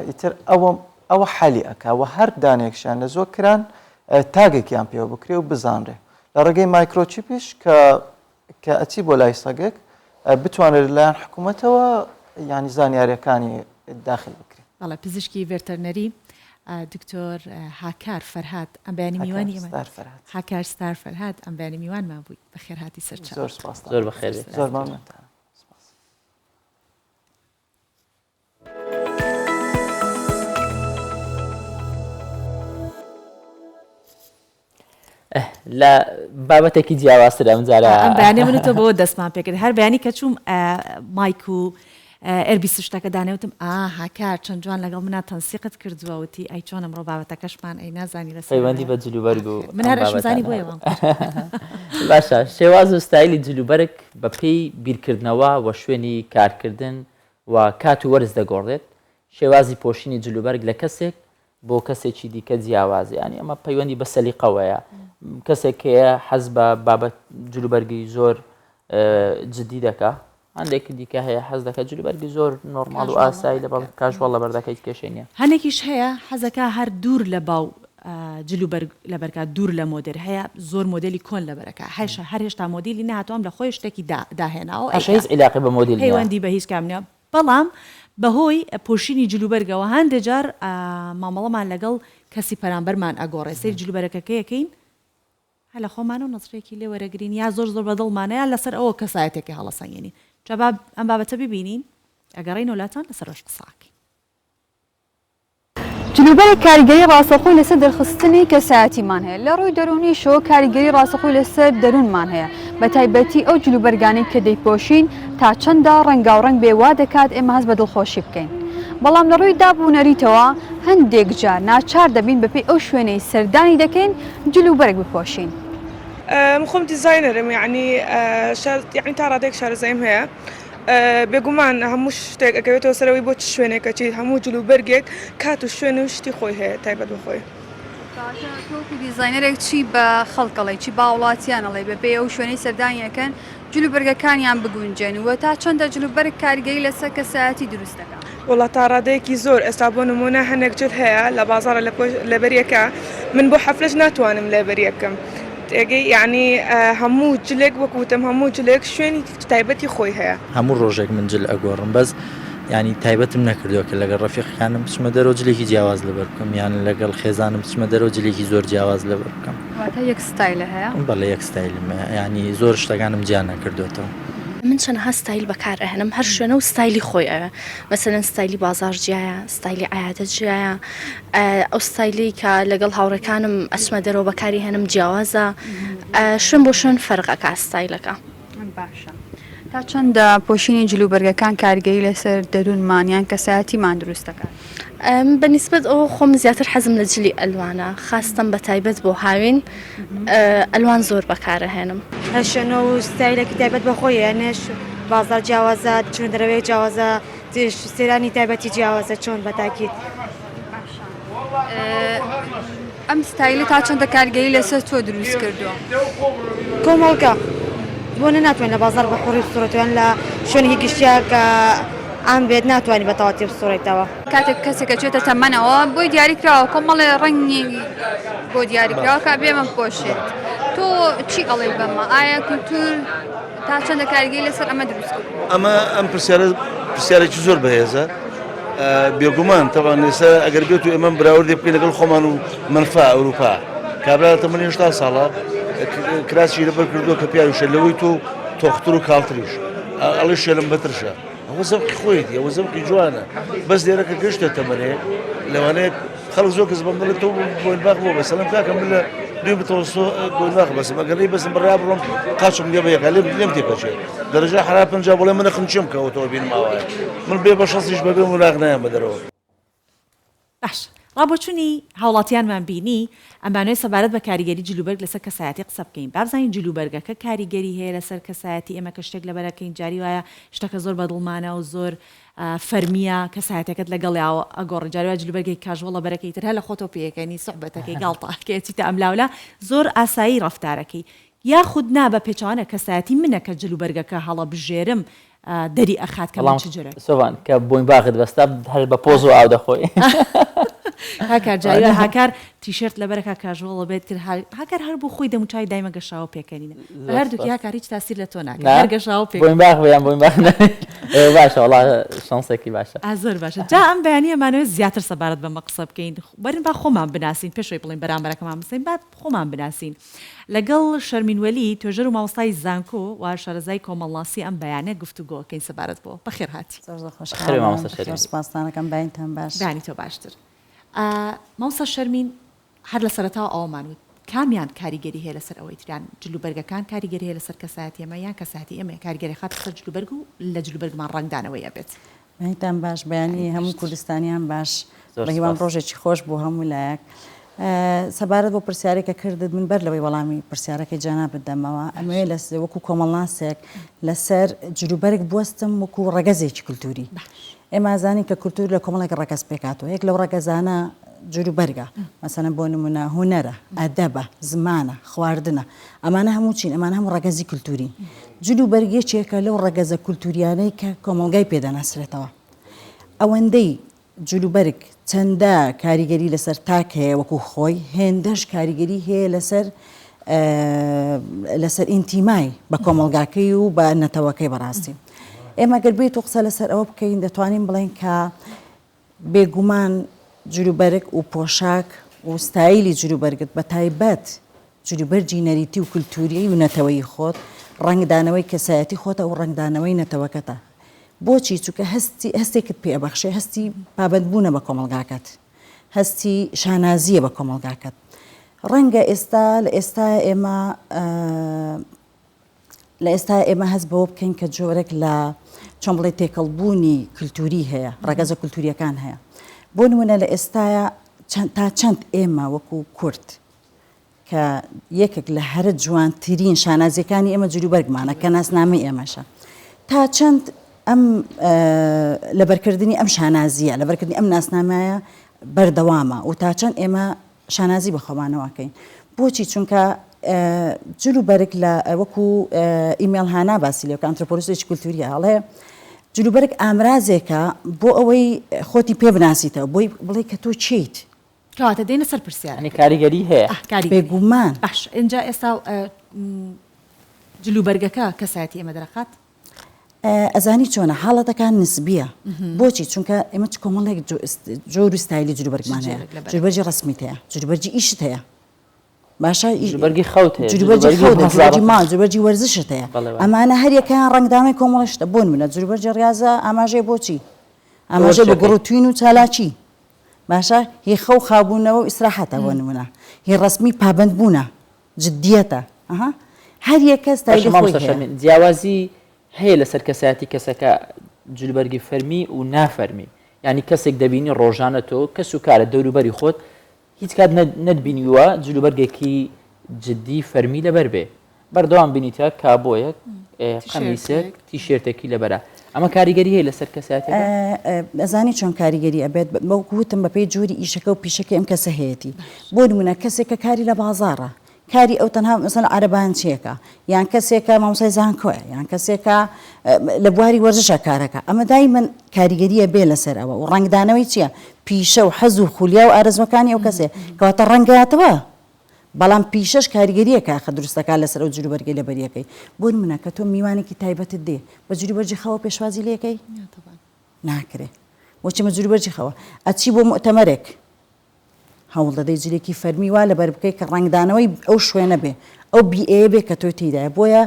ئیتر ئەوە ئەوە حەلی ئەک و هەر دانێکشیان نەزۆک کران تاگێکیان پێوە بکرێ و بزانرێ لە ڕێگەی مایکرۆچیپیش کە کە ئەچی بۆ لای سەگێک بتوانرێت لەلایەن حکوومەتەوە یانی زانیاریەکانی داخل بکرێت. بەڵێ پزیشکی ڤێرتەرنەری. دکتۆر هاکار فەرهاد ئەم بەیانی میوانی ئێمە هاکار ستار فەرهاد ئەم بەیانی میوانمان بووی بەخێرهاتی سەرچاو زۆر سپاس زۆر بەخێر زۆر مەمنونتان سپاس. لە بابەتێکی جیاوازتر ئەم جارە ئەم بەیانە من تۆ بەوە دەستمان پێکرد هەر بەیانی کە چووم مایک و earpiece شتەکە دانێوتم ئا هاکار چەند جوان لەگەڵ منا تەنسیقت کردووە وتی ئەی چۆن ئەمڕۆ بابەتەکەشمان ئەی نازانی لەسەر پەیوەندی بە جلوبەرگ و من هەر ئەشمزانی بۆیە وام باشە شێواز و ستایلی جلوبەرگ بەپێی بیرکردنەوە و شوێنی کارکردن و کات و وەرز دەگۆڕێت شێوازی پۆشینی جلوبەرگ لە کەسێک بۆ کەسێکی دیکە جیاوازە یانی ئەمە پەیوەندی بە سەلیقەوەیە کەسێک هەیە حەز بە بابەت جلوبەرگی زۆر جدی دەکا هەندێک دیکە هەیە حەز دەکە جلوبەرگی زۆر نۆرماڵ و ئاسایی لە بەڵ casual لەبەر دەکە هیچ کێشەی نییە. هەنێکیش هەیە حەزەکا هەر دوور لە باو جلوبەرگ لەبەرکا دوور لە مۆدێل هەیە زۆر مۆدێلی کۆن لەبەرەکا هەشە هەر هێشتا مۆدیلی نەهاتوە ئەم لە خۆی شتێکی داهێناوە هەشە هیچ عیلاقەی بە مۆدیل نییە. پەیوەندی بە هیچ کام نییە بەڵام بەهۆی پۆشینی جلوبەرگەوە هەندێ جار مامەڵەمان لەگەڵ کەسی پەرامبەرمان ئەگۆڕێ سەیری جلوبەرەکەکەی ئەکەین هەر لە خۆمانەوە نەزرێکی لێ وەرەگرین یا زۆر زۆر بەدڵمانە یا لەسەر ئەوە کەسایەتێکی هەڵەسەنگێنین جا با ئەم بابەتە ببینین ئەگەڕێینەوە لاتان لەسەر ئەوەش قسە ئەکەین. جلوبەرگ کاریگەری ڕاستەوخۆی لەسەر دەرخستنی کەسایەتیمان هەیە، لە ڕووی دەروونیشەوە کاریگەری ڕاستەوخۆی لەسەر دەروونمان هەیە، بە تایبەتی ئەو جلوبەرگانەی کە دەیپۆشین تا چەندە ڕەنگاوڕەنگ بێ وا دەکات ئێمە هەست بە دڵخۆشی بکەین، بەڵام لە ڕووی داب و نەریتەوە هەندێک جار ناچار دەبین بەپێی ئەو شوێنەی سەردانی دەکەین جلوبەرگ بپۆشین. من خۆم دیزاینەرم یەعنی یەعنی تا ڕادەیەک شارەزاییم هەیە. بێگومان هەموو شتێک ئەکەوێتەوە سەر ئەوەی بۆ چ شوێنێک ئەچیت، هەموو جلوبەرگێک کات و شوێن و شتی خۆی هەیە تایبەت بە خۆی. کەواتە تۆ وەکو دیزاینەرێک چی بە خەڵک ئەڵێی، چی بە هاوڵاتیان ئەڵێی بەپێی ئەو شوێنەی سەردانی ئەکەن جلوبەرگەکانیان بگونجێن و تا چەندە جلوبەرگ کاریگەری لەسەر کەسایەتی دروست دەکات؟ وەڵا تا ڕادەیەکی زۆر، ئێستا بۆ نموونە هەنێک جل هەیە لە بازاڕ لەبەریەکە من بۆ حەفلەش ناتوانم لەبەریەکەم تێگەی یەعنی هەموو جلێک وەک وتم هەموو جلێک شوێنی تایبەتی خۆی هەیە. هەموو ڕۆژێک من جل ئەگۆڕم بەس یانی تایبەتم نەکردووە کە لەگەڵ ڕەفیقەکانم بچمە دەرەوە جلێکی جیاواز لەبەر بکەم یان لەگەڵ خێزانم بچمە دەرەوە جلێکی زۆر جیاواز لەبەر بکەم. واتە یەک ستایلە هەیە؟ بەڵێ یەک ستایلم هەیە یانی زۆر شتەکانم جیا نەکردۆتەوە. من چەنەها ستایل بەکار ئەهێنم هەر شوێنە و ستایلی خۆی ئەوێ مەسەلەن ستایلی بازاڕ جیایە ستایلی عیادە جیایە ئەو ستایلەی کە لەگەڵ هاوڕێکانم ئەچمە دەرەوە بەکاری هێنم جیاوازە شوێن بۆ شوێن فەرق ئەکا ستایلەکە. باشە تا چەندە پۆشینی جلوبەرگەکان کاریگەری لەسەر دەروونمان یان کەسایەتیمان دروست دەکات؟ بە نیسبەت ئەوە خۆم زیاتر حەزم لە جلی ئەلوانە خاستەم بە تایبەت بۆ هاوین ئەلوان زۆر بەکارەهێنم. هەر شوێنە و ستایلێکی تایبەت بە خۆی هەیە نەش بازاڕ جیاوازە چوونە دەرەوەیەک جیاوازە سەیرانی تایبەتی جیاوازە چۆن بە تاکید. باشە ئەم ستایلە تا چەندە کاریگەری لەسەر تۆ دروست کردووە؟ کۆمەڵگە بۆ نە ناتوانین لە بازاڕ بە حوڕی بسوڕێتەوە یان لە شوێنێکی گشتیا کە عام بێت ناتوانانی بە تەواتی بسوڕێتەوە. کاتێک کەسێک ئەچێتە تەمەنەوە بۆی دیاری کراوە کۆمەڵێ ڕەنگی بۆ دیاری کراوە کە ئەبێ ئەمە بپۆشێت تۆ چی ئەڵێی بەمە ئایا کولتوور تا چەندە کاریگەری لەسەر ئەمە دروست کردووە؟ ئەمە ئەم پرسیارە پرسیارێکی زۆر بەهێزە بێگومان تەبان ئێستا ئەگەر بێت و ئێمە براوردێ بکەین لەگەڵ خۆمان و مەنفا ئەوروپا کابرا تەمەنی هێشتا ساڵە کراسی لەبەر کردووە کە پیاویشە لەوەی تۆ تۆختر و کاڵتریش ئەڵێ شێلم بەترشە ئەوە زەوقی خۆیەتی ئەوە زەوقی جوانە بەس لێرە کە گەشتە تەمەنێ لەوانەیە خەڵک زۆر کەس بەم دەڵێت تۆ بۆینباخ بۆ بەسەلم کاکە من لە دوی متەوەسۆ بۆینباخ بەسم ئەگەر نەی بەسم بڕیا بڕۆم قاچم لێ بە یەکا لێم لێم تێکەچێت دەرەجە حەرا پەنجا بڵێ من خنچێم کەوە تۆ بینم ئاوایە من بێ بە شەستیش بەبێ موراق نایەم بە دەرەوە. باشە ڕابۆچونی هاوڵاتیانمان بینی ئەمانەوێت سەبارەت بە کاریگەری جلوبەرگ لەسەر کەسایەتی قسە بکەین بابزانین جلوبەرگەکە کاریگەری هەیە لەسەر کەسایەتی ئێمە کە شتێک لەبەرەکەین جاری وایە شتەکە زۆر بەدڵمانە و زۆر فەرمیە کەسایەتەکەت لەگەڵیا ئەگۆڕێ جاری وایە جلوبەرگێکی casual لەبەرەکەی تر هەر لە خۆتەوە پێیەکەنی سوحبەتەکەی گاڵتە ئەکەی ئەچیتە ئەملاولا زۆر ئاسایی ڕەفتارەکەی یاخود نا بە پێچەوانە کەسایەتی منە کە جلوبەرگەکە هەڵەبژێرم دەری ئەخات کە من بەڵام چ جۆرێک سۆڤان کە بۆینباغت بەستا هەر بە پۆز و ئاو دەخۆی. هاکار جا هاکار تیشێرت لەبەرەکە casual بێت تر هاکار هەر بۆ خۆی دەموچوی دایمە گەشاوە پێکەنینە هەردووکی هاکار هیچ تاسیر لە تۆ ناکە هەر گەشاوە پێ بۆیم باخ بۆیان بۆیم باخ باشە وەڵا شانسێکی باشە ئا زۆر باشە جا ئەم بەیانیە مانەوێت زیاتر سەبارەت بەمە قسە بکەین بەرن با خۆمان بناسین پێش ئەوەی بڵێین بەرامبەرەکەمان بناسین با خۆمان بناسین لەگەڵ شەرمین وەلی توێژەر و مامۆستای زانکۆ و شارەزای کۆمەڵناسی ئەم بەیانە گفتوگۆ ئەکەین سەبارەت بۆ بەخێر هاتی. زۆر زۆر بەخێر بێی خۆشحاڵم مامۆستا شەرمین. زۆر سوپاستان ئەکەم بەینتان باش. بەیانی تۆ باشتر. مامۆستا شەرمین هەر لە سەرەتاوە ئەوەمان وت کامیان کاریگەری هەیە لەسەر ئەوەی تریان جلوبەرگەکان کاریگەری هەیە لەسەر کەسایەتی ئێمە یان کەسایەتی ئێمە کاریگەری خاتە سەر جلوبەرگ و لە جلوبەرگمان ڕەنگدانەوەی ئەبێت؟ بەینتان باش بەیانی هەموو کوردستانیان باش بەهیوام ڕۆژێکی خۆش بۆ هەموو لایەک. سەبارەت بۆ پرسیارێک کە کردت من بەر لەوەی وەڵامی پرسیارەکەی جەنابت دەمەوە ئەمەوێ لە وەکو کۆمەڵناسێک لەسەر جلوبەرگ بوەستم وەکو ڕەگەزێکی کولتوری ئێمە ئەزانین کە کولتور لە کۆمەڵێک ڕەگەز پێکهاتووە یەک لەو ڕەگەزانە جلوبەرگە مەسەلەن بۆ نمونە هونەرە ئەدەبە زمانە خواردنە ئەمانە هەموو چین ئەمانە هەموو ڕەگەزی کولتورین جلوبەرگ یەکێکە لەو ڕەگەزە کولتوریانەی کە کۆمەڵگای پێ دەناسرێتەوە ئەوەندەی جلوبەرگ چەندە کاریگەری لەسەر تاک هەیە وەکو خۆی هێندەش کاریگەری هەیە لەسەر لەسەر ئینتیمای بە کۆمەڵگاکەی و بە نەتەوەکەی بەڕاستی ئێمە گەر بێت و قسە لەسەر ئەوە بکەین دەتوانین بڵێن کە بێگومان جلوبەرگ و پۆشاک و ستایلی جلوبەرگت بە تایبەت جلوبەرگی نەریتی و کولتووریی و نەتەوەیی خۆت ڕەنگدانەوەی کەسایەتی خۆتە و ڕەنگدانەوەی نەتەوەکەتە. بۆچی؟ چونکە هەستی هەستێکت پێ ئەبەخشێ، هەستی پابەندبوونە بە کۆمەڵگاکەت، هەستی شانازییە بە کۆمەڵگاکەت. ڕەنگە ئێستا لە ئێستایا ئێمە لە ئێستا ئێمە هەست بەوە بکەین کە جۆرێک لە چۆن بڵێ تێکەڵبوونی کللتوری هەیە ڕەگەزە کللتوریەکان هەیە بۆ نمونە لە ئێستاە تا چەند ئێمە وەکو کورد کە یەکێک لە هەرە جوانترین شانازیەکانی ئێمە جلوبەرگمانە کە ناسنامەی ئێمەشە تا چەند ئەم لەبەرکردنی ئەم شانازیە لەبەرکردنی ئەم ناسنامایە بەردەوامە و تا چەند ئێمە شانازی بە خۆمانەوە ئەکەین بۆچی چونکە جل و بەرگ لە وەکو ئیمێل هانا باسی لێ کە ئەنترۆپۆلۆجیستێکی کولتوریە ئەڵێ جل و بەرگ ئامرازێکە بۆ ئەوەی خۆتی پێ بناسیتەوە بۆی بڵێ کە تۆ چیت کەواتە دێینە سەر پرسیارەکەی. یانی کاریگەری هەیە. ئاه کاریگەری. بێگومان. باش ئینجا ئێستا جل و بەرگەکە کەسایەتی ئێمە دەرەخات؟ ئەزانی چۆنە حاڵەتەکان نسبیە بۆچی چونکە ئێمە چ کۆمەڵێک جۆر و ستایلی جلوبەرگمان هەیە جلوبەرگی ڕەسمیت هەیە جلوبەرگی ئیشت هەیە باشە جلوبەرگی خەوت هەیە جلوبەرگی خەوت هەیە جلوبەرگی ماڵ جلوبەرگی وەرزشت هەیە ئەمانە هەریەکەیان ڕەنگدانەوەی کۆمەڵێک شتە بۆ نمونە جلوبەرگی ڕیازە ئاماژەیە بۆچی ئاماژە بە گوڕوتوین و چالاکی باشە هی خەو خاوبوونەوە و ئیسراحەتە بۆ نمونە هی ڕەسمی پابەندبوونە جدیەتە ئەها هەر یەکە باشە ستایلی خۆی مامۆستا هەیە. شەرمین جیاوازی هەیە لەسەر کەسایەتی کەسەکە جلوبەرگی فەرمی و نافەرمی یانی کەسێک دەبینی ڕۆژانە تۆ کەس و کارە دەوروبەری خۆت هیچ کات نەتبینیوە جلوبەرگێکی جدی فەرمی لەبەر بێ بەردەوام بینیتە کابۆیەک قەمیسێک تیشێرتێکی لەبەرە ئەمە کاریگەری هەیە لەسەر کەسایەتیەکە؟ ئەزانی چۆن کاریگەری ئەبێت وەکو وتم بەپێی جۆری ئیشەکە و پیشەکەی ئەم کەسە هەیەتی بۆ نمونە کەسێک کە کاری لە بازاڕە کاری ئەو تەنها مەسەلەن عەرەبانچیەکە یان کەسێکە مامۆستای زانکۆیە یان کەسێکە لە بواری وەرزشە کارەکە ئەمە دایمەن کاریگەریە بێ لەسەر ئەوە و ڕەنگدانەوەی چییە پیشە و حەز و خولیا و ئارەزوەکانی ئەو کەسێ کەواتە ڕەنگاتەوە بەڵام پیشەش کاریگەریەکە ئاخر دروست دەکات لەسەر ئەو جلوبەرگەی لەبەریەکەی بۆ نمونە کە تۆ میوانێکی تایبەتت دێ بە جلوبەرگی خەوە پێشوازی لێکەی ناکرێ بۆچی مە جلوبەرگی خەوە ئەچی بۆ موئتەمەرێک هەوڵ دەدەی جلێکی فەرمی وا لەبەر بکەی کە ڕەنگدانەوەی ئەو شوێنە بێ ئەو بیئەیە بێ کە تۆ تێیدایە بۆیە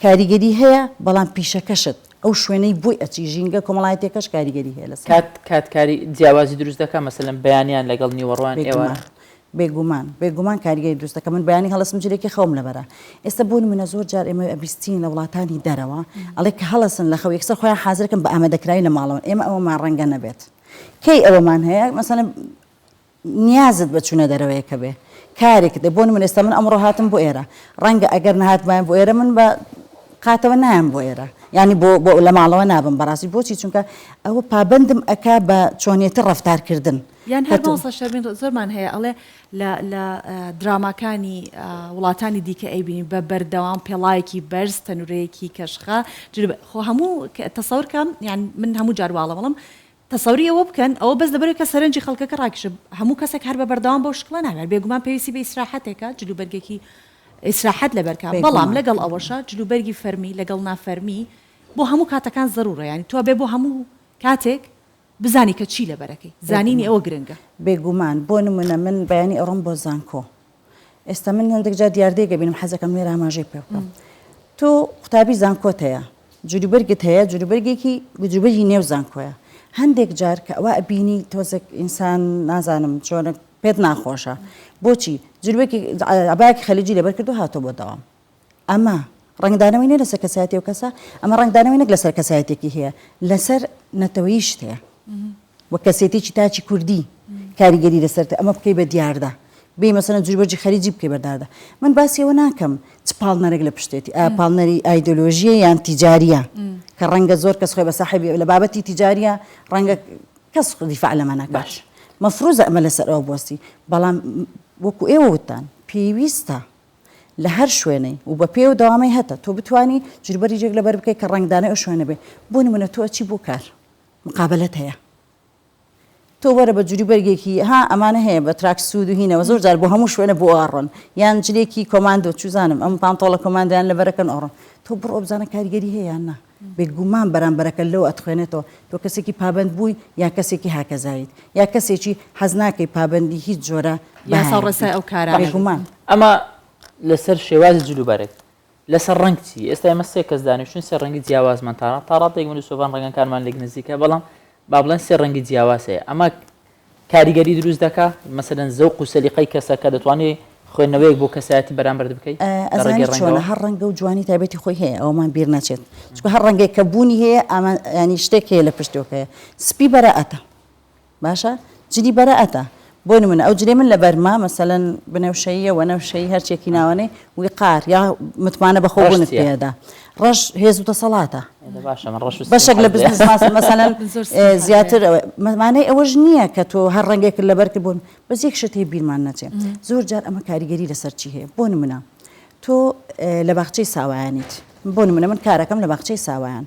کاریگەری هەیە بەڵام پیشەکەشت ئەو شوێنەی بۆی ئەچی ژینگە کۆمەڵایەتیەکەش کاریگەری هەیە لەسەر کات کات کاری جیاوازی دروست دەکا مەسەلەن بەیانیان لەگەڵ نیوەڕۆیان ئێواران بێگومان بێگومان کاریگەری دروست دەکا من بەیانی هەڵەسم جلێکی خەوم لەبەرە ئێستا بۆ نمونە زۆر جار ئێمە ئەبیستین لە وڵاتانی دەرەوە ئەڵێ کە هەڵەسن لە خەو یەکسەر خۆیان حازرکەن بە ئامادەکراوی لە ماڵەوەن ئێمە ئەوەمان ڕەنگە نەبێت کەی ئەوەمان هەیە مەسەلەن نیازت بە چوونە دەرەوەیەکە بێ کارێکت بۆ نمونە ئێستا من ئەمڕۆ هاتم بۆ ئێرە ڕەنگە ئەگەر نەهاتبایم بۆ ئێرە من بە قاتەوە نایەم بۆ ئێرە یانی بۆ بۆ لە ماڵەوە نابم بەڕاستی بۆچی چونکە ئەوە پابەندم ئەکا بە چۆنیەتی ڕەفتارکردن یان هەر مامۆستا شەرمین زۆرمان هەیە ئەڵێ لە لە دراماکانی وڵاتانی دیکە ئەیبینی بە بەردەوام پێڵاوێکی بەرز تەنورەیەکی کەشخە خۆ هەموو تەسەور کەم یان من هەموو جار واڵە بەڵم. تەسەوری ئەوە بکەن ئەوە بەس لەبەرئەوەی کە سەرنجی خەڵکەکە ڕاکیشێ هەموو کەسێک هەر بە بەردەوام بەو شکڵە نابێت بێگومان پێویستی بە ئیسراحەتێکە جلوبەرگێکی ئیسراحەت لەبەرکا بەڵام لەگەڵ ئەوەشا جلوبەرگی فەرمی لەگەڵ نافەرمی بۆ هەموو کاتەکان زەرورە یانی تۆ ئەبێ بۆ هەموو کاتێک بزانی کە چی لەبەرەکەی زانینی ئەوە گرنگە. بێگومان بۆ نمونە من بەیانی ئەڕۆم بۆ زانکۆ ئێستا من هەندێک جار دیاردەیەک ئەبینم حەزەکەم لێرە ئاماژەی پێ بکەم تۆ قوتابی زانکۆت هەیە جلوبەرگت هەیە جلوبەرگێکی جلوبەرگی نێو زانکۆیە هەندێک جار کە ئەوە ئەبینی تۆزێک ئینسان نازانم چۆنە پێت ناخۆشە بۆچی جلوبەرگی عەبایەکی خەلیجی لەبەر کردو هاتۆ بۆ دەوام ئەمە ڕەنگدانەوەی نیە لەسەر کەسایەتی ئەو کەسە، ئەمە ڕەنگدانەوەی نەک لەسەر کەسایەتێکی هەیە، لەسەر نەتەوەییشت هەیە و کەسێتێکی تاکی کوردی کاریگەری لەسەر ئەمە بکەی بە دیاردە بێی مەسەلەن جلوبەرگی خەلیجی بکەی بە داردە من باسی ئەوە ناکەم چ پاڵنەرێک لە پشتێتی ئایا پاڵنەری ئایدۆلۆژیە یان تیجاریە کە ڕەنگە زۆر کەس خۆی بە ساحێبی لە بابەتی تیجاریە ڕەنگە کەس دیفاع لەمە نەکات مەفروزە ئەمە لەسەر ئەوە بوەستی بەڵام وەکو ئێوە وتتان پێویستە لە هەر شوێنەی و بە پێی ئەو دەوامەی هەتە تۆ بتوانی جلوبەرگێک لەبەر بکەی کە ڕەنگدانەوەی ئەو شوێنە بێ بۆ نمونە تۆ ئەچی بۆ کار مقابەلەت هەیە تۆ وەرە بە جلوبەرگێکی ها ئەمانە هەیە بە تراک سوود و هینەوە زۆر جار بۆ هەموو شوێنە بۆ ئەڕۆن یان جلێکی کۆماندۆ چوزانم ئەم پانتۆڵە کۆماندیان لەبەرەکەن ئەڕۆن تۆ بڕۆ بزانە کاریگەری هەیە یان نا بێگومان بەرامبەرەکە لەو ئەتخوێنێتەوە تۆ کەسێکی پابەند بووی یا کەسێکی هاکەزاییت یا کەسێکی حەز ناکەی پابەندی هیچ جۆرە یاسا و ڕێسای ئەو کارانە بی. بێگومان. ئەمە لەسەر شێوازی جلوبەرگ. لەسەر ڕەنگ چی؟ ئێستا ئێمە سێ کەس دانیشتوین سێ ڕەنگی جیاوازمان تا تا ڕادەیەک من و سۆڤان ڕەنگەکانمان لێک نزیکە بەڵام با بڵێن سێ ڕەنگی جیاواز هەیە ئەمە کاریگەری دروست دەکا مەسەلەن زەوق و سەلیقەی کەسەکە دەتوانی خوێندنەوەیەک بۆ کەسایەتی بەرامبەرت بکەی لە ئەزانی ڕێگەی چۆنە ڕەنگەوە؟ هەر ڕەنگە و جوانی تایبەتی خۆی هەیە ئەوەمان بیر نەچێت چونکە هەر ڕەنگێک کە بوونی هەیە ئاما یانی شتێک هەیە لە پشتەوە هەیە سپی بەرائەتە باشە جلی بەرائەتە بۆ نمونە ئەو جلەی من لەبەرمە مەسەلەن بنەوشەییە وەنەوشەیی هەرچیەکی ناوەنێ ویقار یا متمانە ڕەش بەخۆبوونت چییە؟ پێدا ڕەش هێز و دەسەڵاتە باشە من ڕەش و سپیم بەشێک لە حەز لێیە. بزنس مەسەلەن من زۆر سپیم حەز لێیە. زیاتر ئەوە مانای ئەوەش نییە کە تۆ هەر ڕەنگێکت لەبەر کرد بۆ بەس یەک شت هەیە بیرمان نەچێ زۆر جار ئەمە کاریگەری لەسەر چی هەیە بۆ نمونە تۆ لە باخچەی ساوایانیت بۆ نمونە من کارەکەم لە باخچەی ساوایان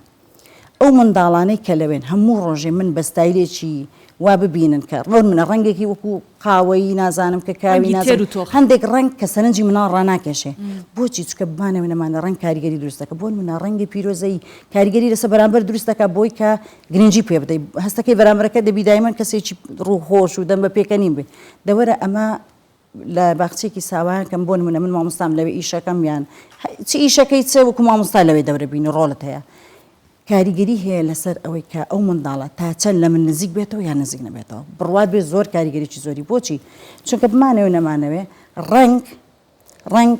ئەو منداڵانەی کە لەوێن هەموو ڕۆژێ من بە ستایلێکی وا ببینن کە بۆ نمونە ڕەنگێکی وەکو قاوەیی نازانم کە کاوی ڕەنگی تێر نازانم و تۆخ. هەندێک ڕەنگ کە سەرنجی مناڵ ڕاناکێشێ بۆچی چونکە بمانەوێ نەمانەوێ ڕەنگ کاریگەری دروست دەکا بۆ نمونە ڕەنگی پیرۆزەیی کاریگەری لەسەر بەرامبەر دروست دەکا بۆی کە گرنگی پێ بدەی هەستەکەی بەرامبەرەکە دەبی دایمەن کەسێکی ڕووخۆش و دەم بە پێکەنین بێ دەوەرە ئەمە لە باخچەیەکی ساوایان کەم بۆ نمونە من مامۆستام لەوێ ئیشەکەم یان چ ئیشەکەی چ وەکو مامۆستا لەوێ دەورە بینی ڕۆڵت هەیە کاریگەری هەیە لەسەر ئەوەی کە ئەو منداڵە تا چەند لە من نزیک بێتەوە یان نزیک نەبێتەوە بڕوات بێ زۆر کاریگەریی زۆری بۆچی چونکە بمانەوێ نەمانەوێ ڕەنگ ڕەنگ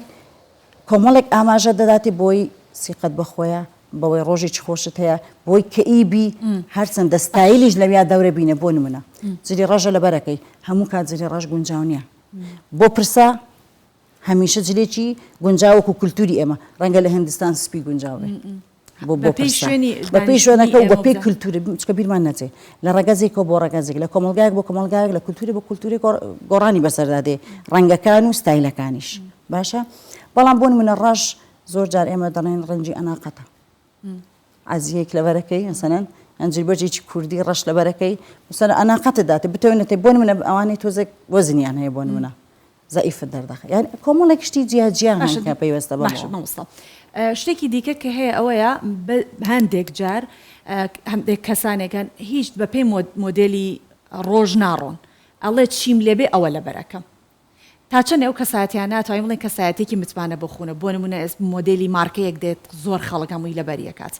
کۆمەڵێک ئاماژە دەداتێ بۆی سیقەت بەخۆیە بەوەی ڕۆژێکی خۆشت هەیە بۆی کەئیبی هەرچەندە ستایلیش لەویا دەورە بینە بۆ نمونە جلی ڕەشە لەبەرەکەی هەموو کات جلی ڕەش گونجاو نییە بۆ پرسە هەمیشە جلێکی گونجاو وەکو کولتوری ئێمە ڕەنگە لە هندستان سپی گونجاو بێ بۆ بۆ بەپێی پرسە شوێنی بەپێی دانیشتنی شوێنەکە و ئێمە بەپێی بزانین. کولتوری چونکە بیرمان نەچێ لە ڕەگەزێکەوە بۆ ڕەگەزێک لە کۆمەڵگایەک بۆ کۆمەڵگایەک لە کولتوری بۆ کولتوری گۆڕانی بەسەردا دێ ڕەنگەکان و ستایلەکانیش باشە بەڵام بۆ نمونە ڕەش زۆر جار ئێمە دەڵێن ڕەنگی ئەناقەتە عەزیەک لەبەرەکەی مەسەلەن یان جلوبەرگێکی کوردی ڕەش لەبەرەکەی مەسەلەن ئەناقەتت داتێ بتەوێ نەتەوێ بۆ نمونە ئەوانەی تۆزێک وەزنیان هەیە بۆ نمونە زەعیفت دەردەخە یان کۆمەڵێک شتی جیا جیا هەن باشە کە پەیوەستە باشە بەمەوە. مامۆستا شتێکی دیکە کە هەیە ئەوەیە هەندێک جار هەندێک کەسانێک هەن هیچ بەپێی مۆدێلی ڕۆژ ناڕۆن ئەڵێ چیم لێبێ ئەوە لەبەرەکەم تا چەندێ ئەو کەسایەتیانە ئەتوانین بڵێین کەسایەتیەکی متمانە بەخونە بۆ نمونە ئێست مۆدێلی مارکەیەک دێت زۆر خەڵک هەمووی لەبەری ئەکات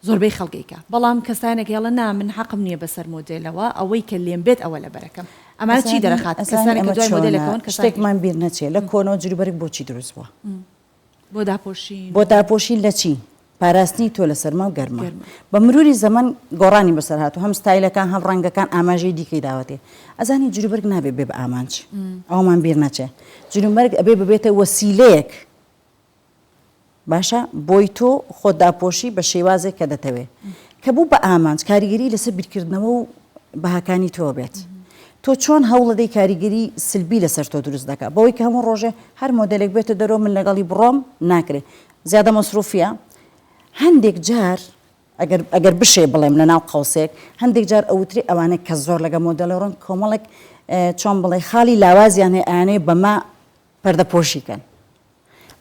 زۆربەی خەڵک ئەیکا بەڵام کەسانێک هەیە نا من حەقم نییە بەسەر مۆدێلەوە ئەوەی کە لێم بێت ئەوە لەبەرەکەم ئەمانە چی ئەزانی دەرەخات ئەزانی کەسانێک کە ئەمە دوای چۆنە مۆدێلەکەون کەسانێکیش شتێکمان بیر نەچێ لە کۆنەوە جلوبەرگ بۆچی دروست بووە؟ بۆ داپۆشین بۆ و. داپۆشین لە چی؟ پاراستنی تۆ لە سەرما و گەرما. گەرما. بە مروری زەمەن گۆڕانی بەسەر هاتوو هەم ستایلەکان هەم ڕەنگەکان ئاماژەی دیکەی داوەتێ. ئەزانی جلوبەرگ نابێ بێ بە ئامانج. ئەوەمان بیر نەچێ. جلوبەرگ ئەبێ ببێتە وەسیلەیەک باشە بۆی تۆ خۆت داپۆشی بە شێوازێک کە دەتەوێ. کە بوو بە ئامانج کاریگەری لەسەر بیرکردنەوە و بەهاکانی تۆ بێت. تۆ چۆن هەوڵەدەی کاریگەری سلبی لەسەر تۆ دروست دەکا بەوەی کە هەموو ڕۆژێ هەر مۆدێلێک بێتە دەرەوە من لەگەڵی بڕۆم ناکرێ زیادە مەسروفیە هەندێک جار ئەگەر ئەگەر بشێ بڵێم لە ناو قەوسێک هەندێک جار ئەوترێ ئەوانەی کە زۆر لەگە مۆدێلێ ڕۆن کۆمەڵێک چۆن بڵێ خاڵی لاوازیان هەیە ئەیانەوێ بەمە پەردەپۆشی کەن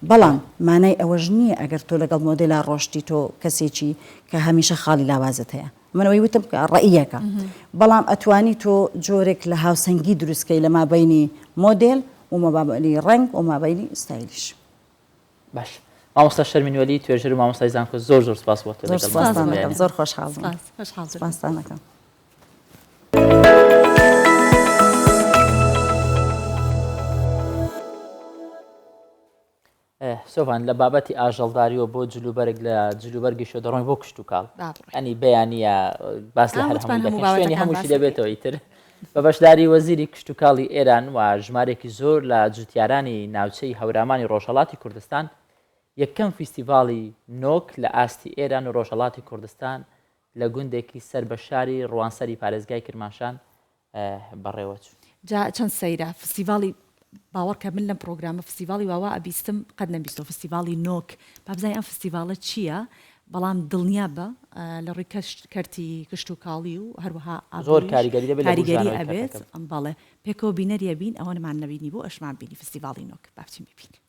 بەڵام مانای ئەوەش نییە ئەگەر تۆ لەگەڵ مۆدێلا ڕۆشتی تۆ کەسێکی کە هەمیشە خاڵی لاوازت هەیە من ئەوەی وتم کە ڕەئیەکە بەڵام ئەتوانی تۆ جۆرێک لە هاوسەنگی دروستکەی لە مابینی مۆدێل و مابینی ڕەنگ و مابینی ستایلیش. باش مامۆستا شەرمین وەلی توێژەر و مامۆستای زانکۆ زۆر زۆر سپاس بۆ تۆ زۆر سپاستان دەکەم زۆر خۆشحاڵ بووم سپاستان دەکەم. سۆڤان لە بابەتی ئاژەڵداریەوە بۆ جلوبەرگ لە جلوبەرگیشەوە دەڕۆین بۆ کشتوکاڵ ئەنی بەیانە باس لە هەر هەموو شوێنی هەمووشی دەبێتەوە ئیتر بە بەشداری وەزیری کشتوکاڵی ئێران و ژمارێکی زۆر لە جوتیارانی ناوچەی هەورامانی ڕۆژهەڵاتی کوردستان یەکەم فیستیڤاڵی نۆک لە ئاستی ئێران و ڕۆژهەڵاتی کوردستان لە گوندێکی سەر بە شاری ڕوانسەری پارێزگای کرماشان بەڕێوەچوو. جا چەند سەیرە فستیڤاڵی باوەڕکە من لەم پڕۆگرامە فستیڤاڵی واوا ئەبیستم قەت نەمبیستوە فستیڤاڵی نۆک با بزانین ئەم فستیڤاڵە چییە بەڵام دڵنیا بە لە ڕووی کەشت کەرتی کشتوکاڵی و هەروەها زۆر ئابووریش کاریگەری دەبێت لە کاریگەری بوژانەوەی ئەبێت کەرتەکە. بەڵێ پێکەوە بینەری ئەبین ئەوەنمان نەبینی بوو ئەشمان بینی فستیڤاڵی نۆک با بچین بیبینین.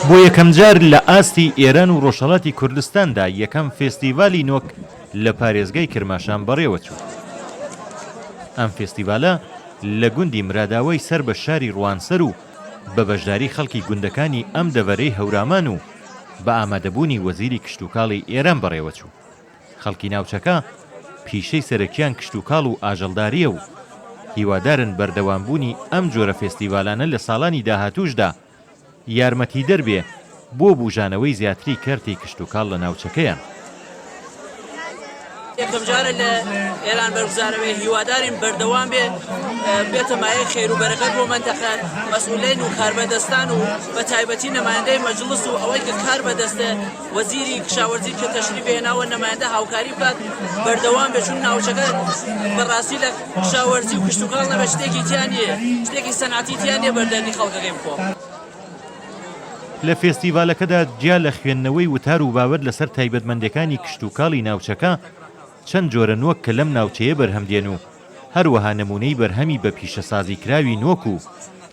بۆ یەکەمجار لە ئاستی ئێران و ڕۆژهەڵاتی کوردستاندا یەکەم فێستیڤالی نۆک لە پارێزگای کرماشان بەڕێوەچوو. ئەم فێستیڤالە لە گوندی مراداوای سەر بە شاری ڕوانسەر و بە بەشداری خەڵکی گوندەکانی ئەم دەڤەرەی هەورامان و بە ئامادەبوونی وەزیری کشتوکاڵی ئێران بەڕێوەچوو. خەڵکی ناوچەکە پیشەی سەرەکیان کشتوکاڵ و ئاژەڵدارییە و هیوادارن بەردەوامبوونی ئەم جۆرە فێستیڤالانە لە ساڵانی داهاتووشدا یارمەتیدەر بێ بۆ بوژانەوەی زیاتری کەرتی کشتوکاڵ لە ناوچەکەیان. یەکەمجارە لە ئێران بەرگوزارەوێ هیوادارین بەردەوام بێ بێتە مایەی خێر و بەرەکەت بۆ مەنتەقە مەسئولین و کاربەدەستان و بە تایبەتی نمایندەی مەجڵس و ئەوەی کە کار بەدەستە وەزیری کشاوەرزی کە تەشریفی هێناوە نمایندە هاوکاری بکات بەردەوام بێ چون ناوچەکە بەڕاستی لە کشاوەرزی و کشتوکاڵ نەبێت شتێکی تیا نییە شتێکی سەنعەتی تیا نییە بەردەردی خەڵکەکەی بخوا. لە فێستیڤالەکەدا جیا لە خوێندنەوەی وتار و بابەت لەسەر تایبەتمەندیەکانی کشتوکاڵی ناوچەکە، چەند جۆرە نۆک کە لەم ناوچەیە بەرهەم دێن و هەروەها نموونەی بەرهەمی بە پیشەسازی کراوی نۆک و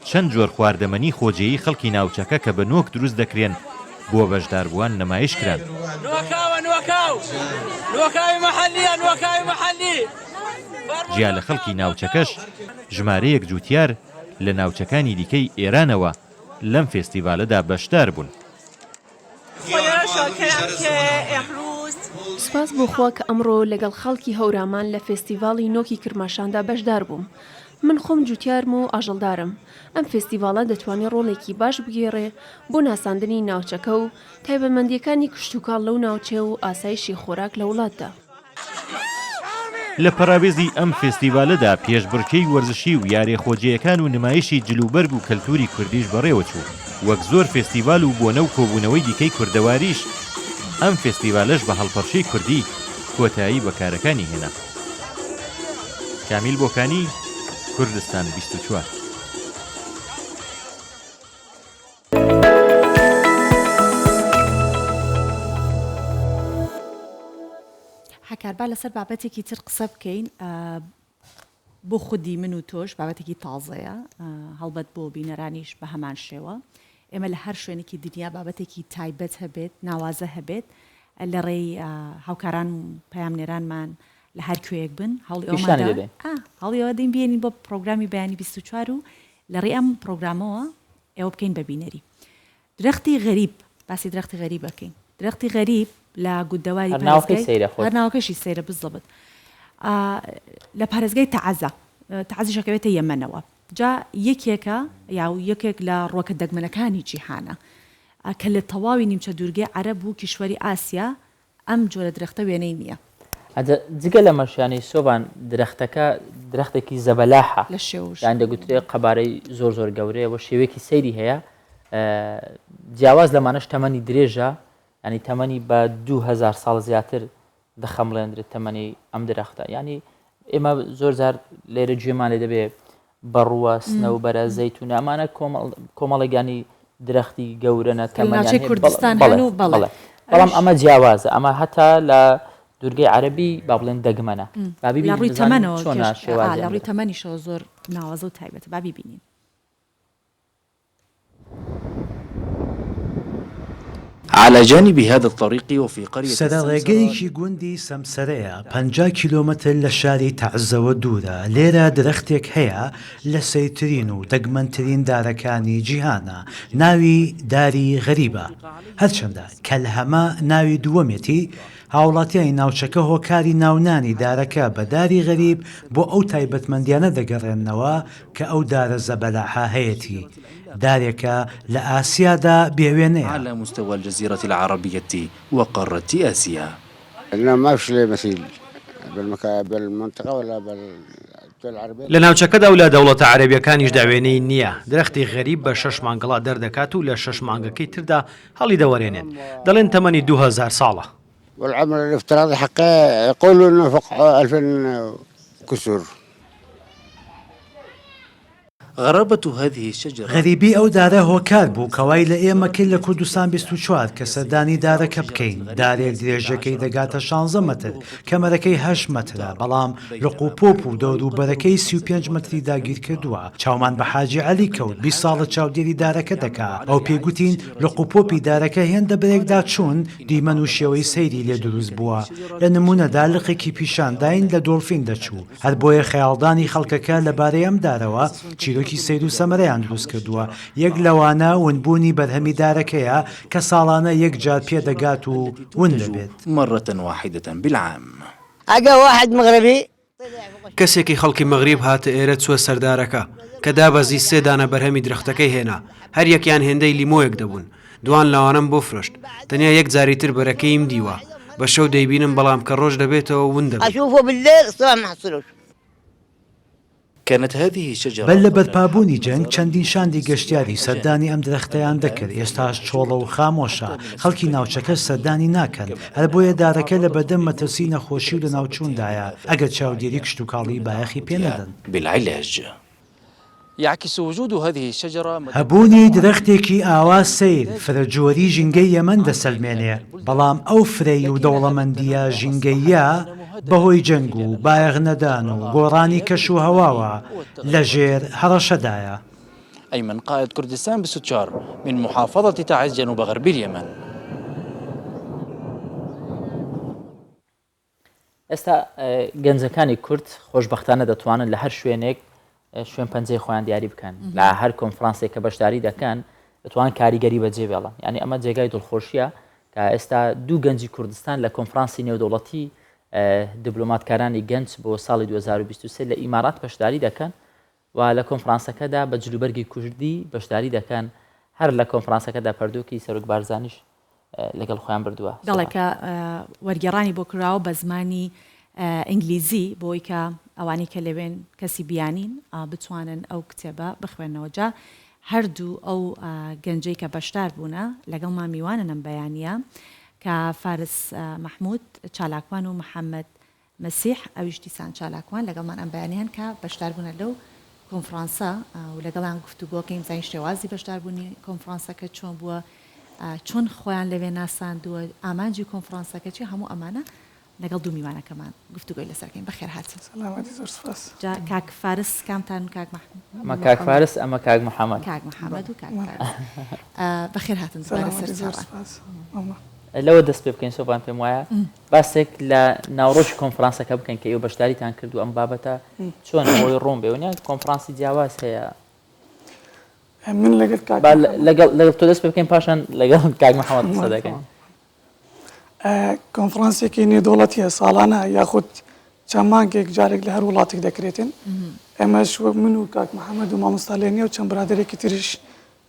چەند جۆر خواردەمەنی خۆجێیی خەڵکی ناوچەکە کە بە نۆک دروست دەکرێن بۆ بەشداربووان نمایش کران. جیا لە خەڵکی ناوچەکەش ژمارەیەک جووتیار لە ناوچەکانی دیکەی ئێرانەوە لەم فێستیڤالەدا بەشدار بوون. سوپاس بۆ خوا کە ئەمڕۆ لەگەڵ خەڵکی هەورامان لە فێستیڤاڵی نۆکی کرماشاندا بەشدار بووم. من خۆم جووتیارم و ئاژەڵدارم. ئەم فێستیڤاڵە دەتوانێ ڕۆڵێکی باش بگێڕێ بۆ ناساندنی ناوچەکە و تایبەتمەندییەکانی کشتوکاڵ لەو ناوچەیە و ئاسایشی خۆراک لە وڵاتدا. لە پەراوێزی ئەم فێستیڤالەدا پێشبڕکێی وەرزشی و یارێ خۆجێیەکان و نمایشی جل و بەرگ و کەلتووری کوردیش بەڕێوەچوو. وەک زۆر فێستیڤال و بۆنە و کۆبوونەوەی دیکەی کوردەواریش، ئەم فێستیڤالەش بە هەڵپەڕکێی کوردی کۆتایی بە کارەکانی هێنا. کامیل بۆکانی، کوردستان 24. هەکار با لەسەر بابەتێکی تر قسە بکەین بۆ خودی من و تۆش بابەتێکی تازەیە هەڵبەت بۆ بینەرانیش بە هەمان شێوە ئێمە لە هەر شوێنێکی دنیا بابەتێکی تایبەت هەبێت ناوازە هەبێت لە ڕێی هاوکاران و پەیامنێرانمان لە هەر کوێیەک بن هەوڵی ئەوەمان دەین بێنین بۆ پرۆگرامی بەیانی 24 و لە ڕێی ئەم پرۆگرامەوە ئێوە بکەین بە بینەری درەختی غەریب باسی درەختی غەریب ئەکەین درەختی غەریب لە گوندەواری هەر ناوەکەی پارێزگای سەیرە خۆی. هەر ناوەکەشی سەیرە بزەبت لە پارێزگای تەعزە تەعزیش ئەکەوێتە یەمەنەوە جا یەکێکە یا یەکێک لە ڕوەکە دەگمەنەکانی جیهانە کە لە تەواوی نیمچە دوورگەی عەرەب و کیشوەری ئاسیا ئەم جۆرە درەختە وێنەی نییە. ئەجە جگە لەمەش یانی سۆڤان درەختەکە درەختێکی زەبەلاحە لە شێوە و یان شکڵ. دەگوترێ قەبارەی زۆر زۆر گەورەیە و شێوەیەکی سەیری هەیە جیاواز لەمانەش تەمەنی درێژە ینی تەمەنی بە 2000 ساڵ زیاتر دەخەمڵێندرێت تەمەنی ئەم درەختە ینی ئێمە زۆر جار لێرە گوێمان لێ دەبێ بەڕووە، سنەوبەرە، زەیتونە ئەمانە کۆمەڵ کۆمەڵێک یانی درەختی گەورەنە کە لە تەمەنیان ناوچەی هەیە کوردستان بەڵێ هەن و بەڵێ. بەڵێ. بەڵام ئەمە جیاوازە ئەمە هەتا لە دوورگەی عەرەبی با بڵێن دەگمەنە با لە بیبینین ڕووی بزانین تەمەنەوە چۆنە کێش ئا شێوازی لە ئەم ڕووی درەختە. تەمەنیشەوە زۆر ناوازە و تایبەتە با بیبینین. على جانب هذا الطريق وفي قرية سەرە السمسرة. ڕێگەیەکی گوندی سەمسەرەیە، 50 کیلۆمەتر لە شاری تەعزەوە دوورە، لێرە درەختێک هەیە لە سەیرترین و دەگمەنترین دارەکانی جیهانە، ناوی داری غەریبە، هەرچەندە کەلهەمە ناوی دووەمێتی، هاوڵاتیانی ناوچەکە هۆکاری ناونانی دارەکە بە داری غەریب بۆ ئەو تایبەتمەندیانە دەگەڕێننەوە کە ئەو دارە زەبەلاحە هەیەتی، دارێکە لە ئاسیادا بێ وێنەیە. على مستوى الجزيرة العربية وقارة آسيا. لە ناوچەکەدا و لە دەوڵەتە عەرەبییەکانیشدا وێنەی نییە. درەختی غەریب بە شەش مانگ گڵا دەردەکات و لە شەش مانگەکەی تردا هەڵیدەوەرێنێت. دەڵێن تەمەنی 2000 ساڵە. والعمر الافتراضي حقه يقولوا انه فوق 2000 كسور. غرابة هذه الشجرة. غەریبی ئەو دارە هۆکار بوو کە وای لە ئێمە کرد لە کوردستان 24 کە سەردانی دارەکە بکەین، دارێک درێژەکەی دەگاتە شانزە مەتر، کەمەرەکەی هەشت مەترە، بەڵام لق و پۆپ و دەوروبەرەکەی 35 مەتری داگیرکردووە. چاومان بە حاجی عەلی کەوت، 20 ساڵە چاودێری دارەکە دەکا، ئەو پێی گوتین لق و پۆپی دارەکە هێندە بەیەکدا چوون، دیمەن و شێوەی سەیری لێ دروست بووە. لە نموونەدا لقێکی پیشان داین لە دۆلفین دەچوو. هەر بۆیە خەیاڵدانی خەڵکەکە لە بارەی ئەم دارەوە چیرۆکی سەیر و سەمەرەیان دروست کردووە. یەک لەوانە ونبوونی بەرهەمی دارەکەیە کە ساڵانە یەک جار پێ دەگات و ون دەبێت. مرة واحدة بالعام. اجا واحد مغربي. کەسێکی خەڵکی مەغریب هاتە ئێرە چووە سەر دارەکە، کە دابەزی سێ دانە بەرهەمی درەختەکەی هێنا، هەر یەکیان هێندەی لیمۆیەک دەبوون، دوان لەوانەم بۆ فرۆشت، تەنیا یەک جاری تر بەرەکەیم دیوە، بە شەو دەیبینم بەڵام کە ڕۆژ دەبێتەوە ون دەبن. كانت هذه الشجرة بەر لە بەرپابوونی جەنگ چەندین شاندی گەشتیاری سەردانی ئەم درەختەیان دەکرد، ئێستاش چۆڵە و خامۆشە، خەڵکی ناوچەکەش سەردانی ناکەن، هەر بۆیە دارەکە لە بەردەم مەترسی نەخۆشی و لەناوچووندایە، ئەگەر چاودێری کشتوکاڵی بایەخی پێ نەدەن. بالعلاج. يعكس وجود هذه الشجرة. هەبوونی درەختێکی ئاوا سەیر فرەجۆری ژینگەی یەمەن دەسەلمێنێ، بەڵام ئەو فرەیی و دەوڵەمەندییە ژینگەییە بەهۆی جەنگ و بایەخنەدان و گۆڕانی کەش و هەواوە لەژێر هەڕەشەدایە. أيمن قائد كردستان 24 من محافظة تعز جنوب غرب اليمن. ئێستا گەنجەکانی کورد خۆشبەختانە دەتوانن لە هەر شوێنێک شوێن پەنجەی خۆیان دیاری بکەن لە هەر کۆنفرانسێک کە بەشداری دەکەن دەتوان کاریگەری بەجێ بێڵن یعنی ئەمە جێگای دڵخۆشیە کە ئێستا دوو گەنجی کوردستان لە کۆنفرانسی نێودەوڵەتی دیبلۆماتکارانی گەنج بۆ ساڵی 2023 لە ئیمارات بەشداری دەکەن و لە کۆنفرانسەکەدا بە جلوبەرگی کوردی بەشداری دەکەن، هەر لە کۆنفرانسەکەدا پەردۆکی سەرۆک بارزانیش لەگەڵ خۆیان بردووە. دەڵێ کە وەرگێڕانی بۆ کراوە بە زمانی ئینگلیزی بۆی کە ئەوانەی کە لەوێن کەسی بیانین بتوانن ئەو کتێبە بخوێنەوە جا هەردوو ئەو گەنجەی کە بەشدار بوونە لەگەڵمان میوانن ئەم بەیانییە کە فارس مەحمود چالاکوان و محەمەد مەسیح، ئەویش دیسان چالاکوان لەگەڵمان ئەم بەیانیە هەن کە بەشداربوونە لەو کۆنفرانسە و لەگەڵیان گفتوگۆکەین بزانین شێوازی بەشداربوونی کۆنفرانسەکە چۆن بووە، چۆن خۆیان لەوێ ناساندووە، ئامانجی کۆنفرانسەکە چیە، هەموو ئەمانە لەگەڵ دوو میوانەکەمان گفتوگۆی لەسەر کەین. بەخێرهاتن. سەلامەتی زۆر سوپاس. جا کاک فارس کامتان کاک مح- ئەمە کاک فارس ئەمە کاک محەمەد. کاک محەمەد و کاک فارس. بەخێرهاتن دووبارە سەلامەتی زۆر سەرچاوان. سوپاس. مەمنون. لەوە دەست پێ بکەین سۆبان پێم وایە باسێک لە ناوڕۆژی کۆنفرانسەکە بکەین کە ئێوە بەشداریتان کردو ئەم بابەتە چۆن بۆی ڕوون بێ ونیا کۆنفرانسی جیاواز هەیە من لەگەڵ کاک لەگەڵ لەگەڵ تۆ دەست پێ بکەین پاشان لەگەڵ کاک محەممەد قسە دەکەین کۆنفرانسێکی نێودەوڵەتیە ساڵانە یاخود چەند مانگێک جارێک لە هەر وڵاتێک دەکرێتن ئێمەش وەک من و کاک محەممەد و مامۆستا لێنیە و چەند برادێکی تریش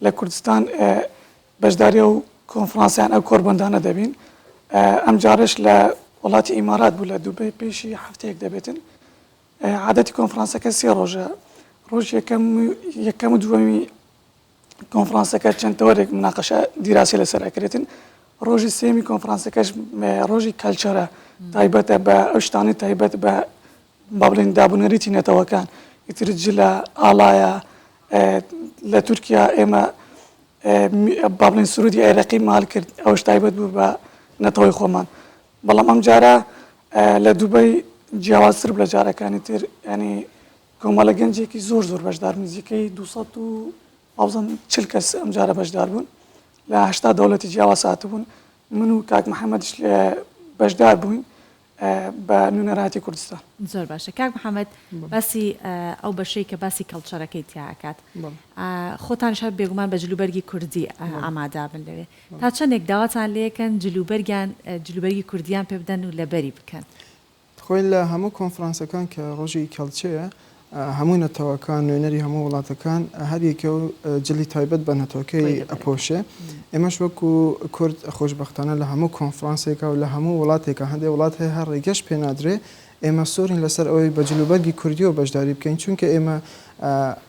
لە کوردستان بەشداری ئەو کۆنفرانسە یان ئەو کۆڕبەندانە دەبین. ئەمجارەش لە وڵاتی ئیمارات بوو لە دوبەی پێشی هەفتەیەک دەبێتن. عادەتی کۆنفرانسەکە سێ ڕۆژە. ڕۆژی یەکەم یەکەم و دووەمی کۆنفرانسەکە چەند تەوەرێک مناقەشە دیراسی لەسەر ئەکرێتن. ڕۆژی سێمی کۆنفرانسەکەش ڕۆژی کەلچەرە تایبەتە بە ئەو شتانەی تایبەت بە با بڵێین دابونەریتی نەتەوەکان ئیتر جلە ئاڵایە لە تورکیا ئێمە با بڵێین سرودی عێراقی مال کرد ئەوش تایبەت بوو بە نەتەوەی خۆمان بەڵام ئەم جارە لە دوبەی جیاوازتر بوو لە جارەکانی تر یانی کۆمەڵە گەنجێکی زۆر زۆر بەشدار نزیکەی 200 و وابزانم 40 کەس ئەم جارە بەشدار بوون لە 80 دەوڵەتی جیاواز هاتبوون من و کاک محەممەدیش بەشدار بووین بە نوێنەرایەتی کوردستان. زۆر باشە کاک محەمەد باسی ئەو بەشەی کە باسی کەڵچەرەکەی تیا ئەکات خۆتانیش هەر بێگومان بە جلوبەرگی کوردی ئامادابن لەوێ تا چەندێک داواتان لێکەن جلوبەرگیان جلوبەرگی کوردیان پێ بدەن و لەبەری بکەن؟ خۆی لە هەموو کۆنفرانسەکان کە ڕۆژی کەڵچەیە هەموو نەتەوەکان نوێنەری هەموو وڵاتەکان هەر یەکە و جلی تایبەت بە نەتەوەکەی ئەپۆشێ ئێمەش وەکو کورد خۆشبەختانە لە هەموو کۆنفرانسێکا و لە هەموو وڵاتێکا هەندێ وڵات هەیە هەر ڕێگەش پێ نادرێ ئێمە سوورین لەسەر ئەوەی بە جلوبەرگی کوردیەوە بەشداری بکەین چونکە ئێمە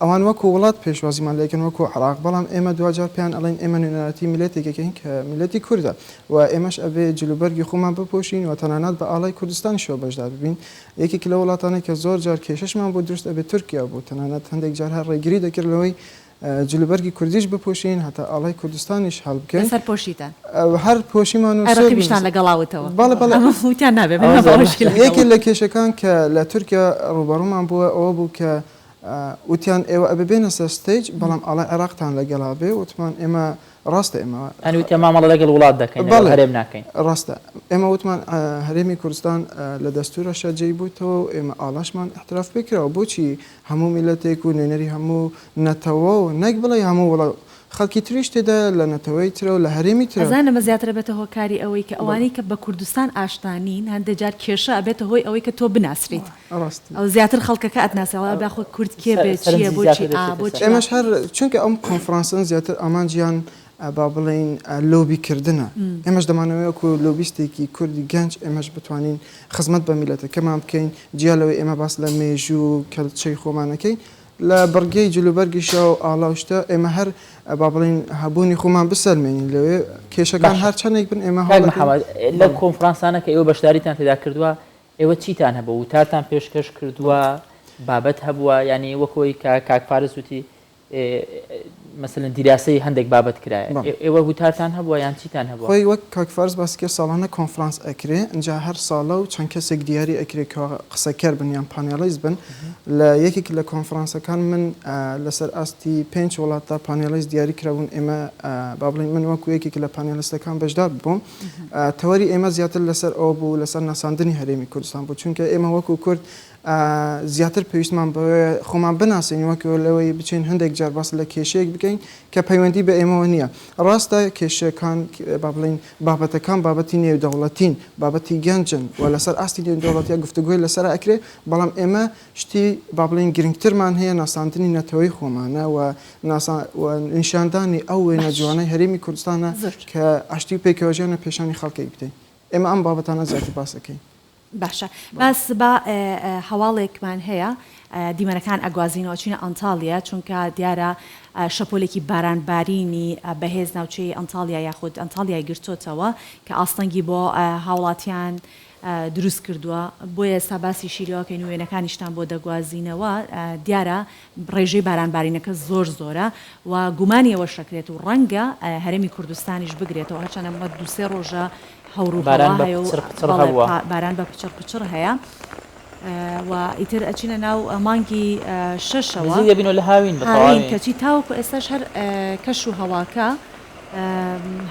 ئەوان وەکو وڵات پێشوازیمان لێکەن وەکو عێراق بەڵام ئێمە دواجار پێیان ئەڵێین ئێمە نوێنەرایەتی میللەتێک ئەکەین کە میللەتی کوردە و ئێمەش ئەبێ جلوبەرگی خۆمان بپۆشین و تەنانەت بە ئاڵای کوردستانیشەوە بەشدار ببین یەکێک لەو وڵاتانەی کە زۆر جار کێشەشمان بۆ دروست ئەبێت تورکیا بوو تەنانەت هەندێک جار هەر ڕێگری دەکرد لەوەی جلوبەرگی کوردیش بپۆشین هەتا ئاڵای کوردستانیش هەڵبکەین. لەسەر پۆشیتان. هەر پۆشیمان و ئەی ڕەقیبیشتان لەگەڵا وتەوە. بەڵێ بەڵێ. ئەمە وتیان نابێ بە باوەشی لەگەڵ. یەکێ لە کێشەکان کە لە تورکیا ڕووبەڕوومان بووە ئەوە بوو کە وتیان ئێوە ئەبێ بێنە سەر stage بەڵام ئاڵای عێراقتان لەگەڵا بێ وتمان ئێمە ڕاستە ئێمە. یانی وتیان مامەڵە لەگەڵ وڵات دەکەین لەگەڵ هەرێم ناکەین. ڕاستە ئێمە وتمان هەرێمی کوردستان لە دەستوورەشا جێی بووتەوە و ئێمە ئاڵاشمان ئیعتراف پێکراوە بۆچی هەموو میللەتێک و نوێنەری هەموو نەتەوە و نەک بڵێی هەموو وڵات خەڵکی تریش تێدایە لە نەتەوەی ترە و لە هەرێمی ترە. ئەزانن ئەمە زیاتر ئەبێتە هۆکاری ئەوەی کە ئەوانەی کە بە کوردستان ئاشنا نین هەندێ جار کێشە ئەبێتە هۆی ئەوەی کە تۆ بناسریت ئەو زیاتر خەڵکەکە ئەتناسێ ئەڵێ داخۆ کورد کێ بێ چییە بۆچی ئا بۆچی ئێمەش هەر چونکە ئەم کۆنفرانسەن زیاتر ئامانجیان با بڵێین لۆبی کردنە ئێمەش دەمانەوێت وەکو لۆبیستێکی کوردی گەنج ئێمەش بتوانین خزمەت بە میلەتەکەمان بکەین جیا لەوەی ئێمە باس لە مێژوو و کەلچەی خۆمان ئەکەین لە بڕگەی جلوبەرگیشا و ئاڵا و شتە ئێمە هەر با بڵێین هەبوونی خۆمان بسەلمێنین لەوێ کێشەکان باشە هەر چەندێک بن ئێمە کاک هەوڵەکەین محەمەد لەو بەڵێ. کۆنفرانسانە کە ئێوە بەشداریتان تێدا کردووە ئێوە چیتان هەبووە وتارتان پێشکەش کردووە بابەت هەبووە یانی وەک ئەوەی کە کاک فارس وتی مەسەلەن دیراسەی هەندێک بابەت کرایە ئێوە وتارتان هەبووە یان چیتان هەبووە؟ خۆی وەک کاک فارس باسی کرد ساڵانە کۆنفرانس ئەکرێ ئینجا هەر ساڵە و چەند کەسێک دیاری ئەکرێ کە قسەکەر بن یان panelist بن لە یەکێک لە کۆنفرانسەکان من لەسەر ئاستی پێنج وڵاتدا panelist دیاری کرابوون ئێمە با بڵێین من وەکو یەکێک لە panelist ەکان بەشدار بووم تەوەری ئێمە زیاتر لەسەر ئەوە بوو لەسەر ناساندنی هەرێمی کوردستان بوو چونکە ئێمە وەکو کورد زیاتر پێویستمان بەوەیە خۆمان بناسین وەک لەوەی بچین هەندێک جار باس لە کێشەیەک بکەین کە پەیوەندی بە ئێمەوە نییە. ڕاستە کێشەکان با بڵێین بابەتەکان بابەتی نێودەوڵەتین، بابەتی گەنجن و لەسەر ئاستی نێودەوڵەتیە گفتوگۆی لەسەر ئەکرێ، بەڵام ئێمە شتی با بڵێین گرنگترمان هەیە ناساندنی نەتەوەی خۆمانە و و نیشاندانی ئەو وێنە جوانەی هەرێمی کوردستانە کە ئاشتی و پێکەوەژیانە پێشانی خەڵکێک بدەین. ئێمە ئەم بابەتانە زیاتر باس ئەکەین. باشە باس با هەواڵێکمان هەیە دیمەنەکان ئەگوازینەوە چینە ئەنتاڵیا چونکە دیارە شەپۆلێکی باران بارینی بەهێز ناوچەی ئەنتاڵیا یاخود ئەنتاڵیای گرتۆتەوە کە ئاستەنگی بۆ هاوڵاتیان دروست کردووە بۆیە ئێستا باسیشی لێوەکەین و وێنەکانیشتان بۆ دەگوازینەوە دیارە ڕێژەی باران بارینەکە زۆر زۆرە و گومانی ئەوەش دەکرێت و ڕەنگە هەرێمی کوردستانیش بگرێتەوە هەرچەندە ئەمە دوو سێ ڕۆژە هەور و باران هەوا بە هەیە و پچڕ پچڕ بەڵێ هەبووە. باران بە پچڕ پچڕ هەیە و ئیتر ئەچینە ناو مانگی شەشەوە نزیک دەبینەوە لە هاوین بە هاوین تەواوی. کەچی تاوەکو ئێستاش هەر کەش و هەواکە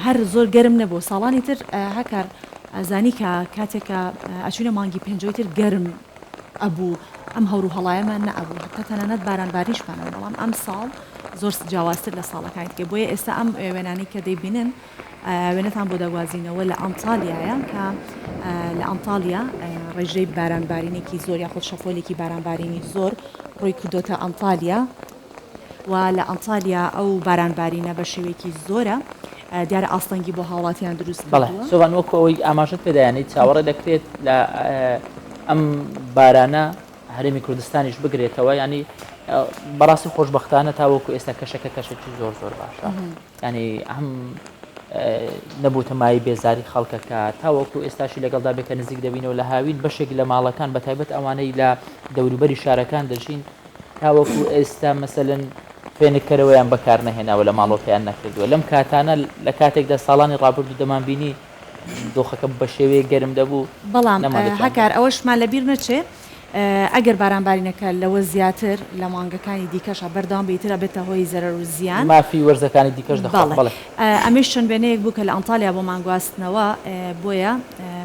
هەر زۆر گەرم نەبوو ساڵانی تر هەکار ئەزانی کە کاتێک کە ئەچوینە مانگی پێنجەوەی تر گەرم ئەبوو ئەم هەور و هەڵایەمان نەئەبوو هەتا تەنانەت باران باریشمان ئەبوو بەڵام ئەمساڵ زۆر جیاوازتر لە ساڵەکانی دیکە بۆیە ئێستا ئەم وێنانەی کە دەیبینن وێنەتان بۆ دەگوازینەوە لە ئەنتالیایە کە لە ئەنتالیا ڕێژەی باران بارینێکی زۆر یاخود شەپۆلێکی باران بارینی زۆر ڕووی کردۆتە ئەنتالیا و لە ئەنتالیا ئەو باران بارینە بە شێوەیەکی زۆرە دیارە ئاستەنگی بۆ هاوڵاتیان دروست بەڵێ کردووە. سۆڤان وەکو ئەوەی ئاماژەت پێدا یانی چاوەڕێ دەکرێت لە ئەم بارانە هەرێمی کوردستانیش بگرێتەوە ینی بەڕاستی خۆشببختانە تاوەکو ئێستا کەشەکە کەشێکی زۆر زۆر باشە ینی ئەم نەبووتە مای بێزاری خەڵکەکە تاوەکو ئێستاشی لەگەڵدا بێت کە نزیک دەبینەوە لە هاوین بەشێک لە ماڵەکان بە تایبەت ئەوانەی لە دەوروبەری شارەکان دەژین تاوەکو ئێستا مەسەلەن فێنککەرەوەیان بەکار نەهێناوە لە ماڵەوە پێیان نەکردووە لەم کاتانە لە کاتێکدا ساڵانی ڕابردوو دەمانبینی دۆخەکە بە شێوەیەک گەرم دەبوو. بەڵام هەکار ئەوەشمان لەبیر نەچێ ئەگەر بارانبارینەکە لەوە زیاتر لە مانگەکانی دیکەشا بەردەوام بێ ئیتر ئەبێتە هۆی زەرەر و زیان. مافی وەرزەکانی دیکەش دەخوات. بەڵێ. ئەمەیش چەند وێنەیەک بوو کە لە ئەنتالیا بۆمان گواستنەوە بۆیە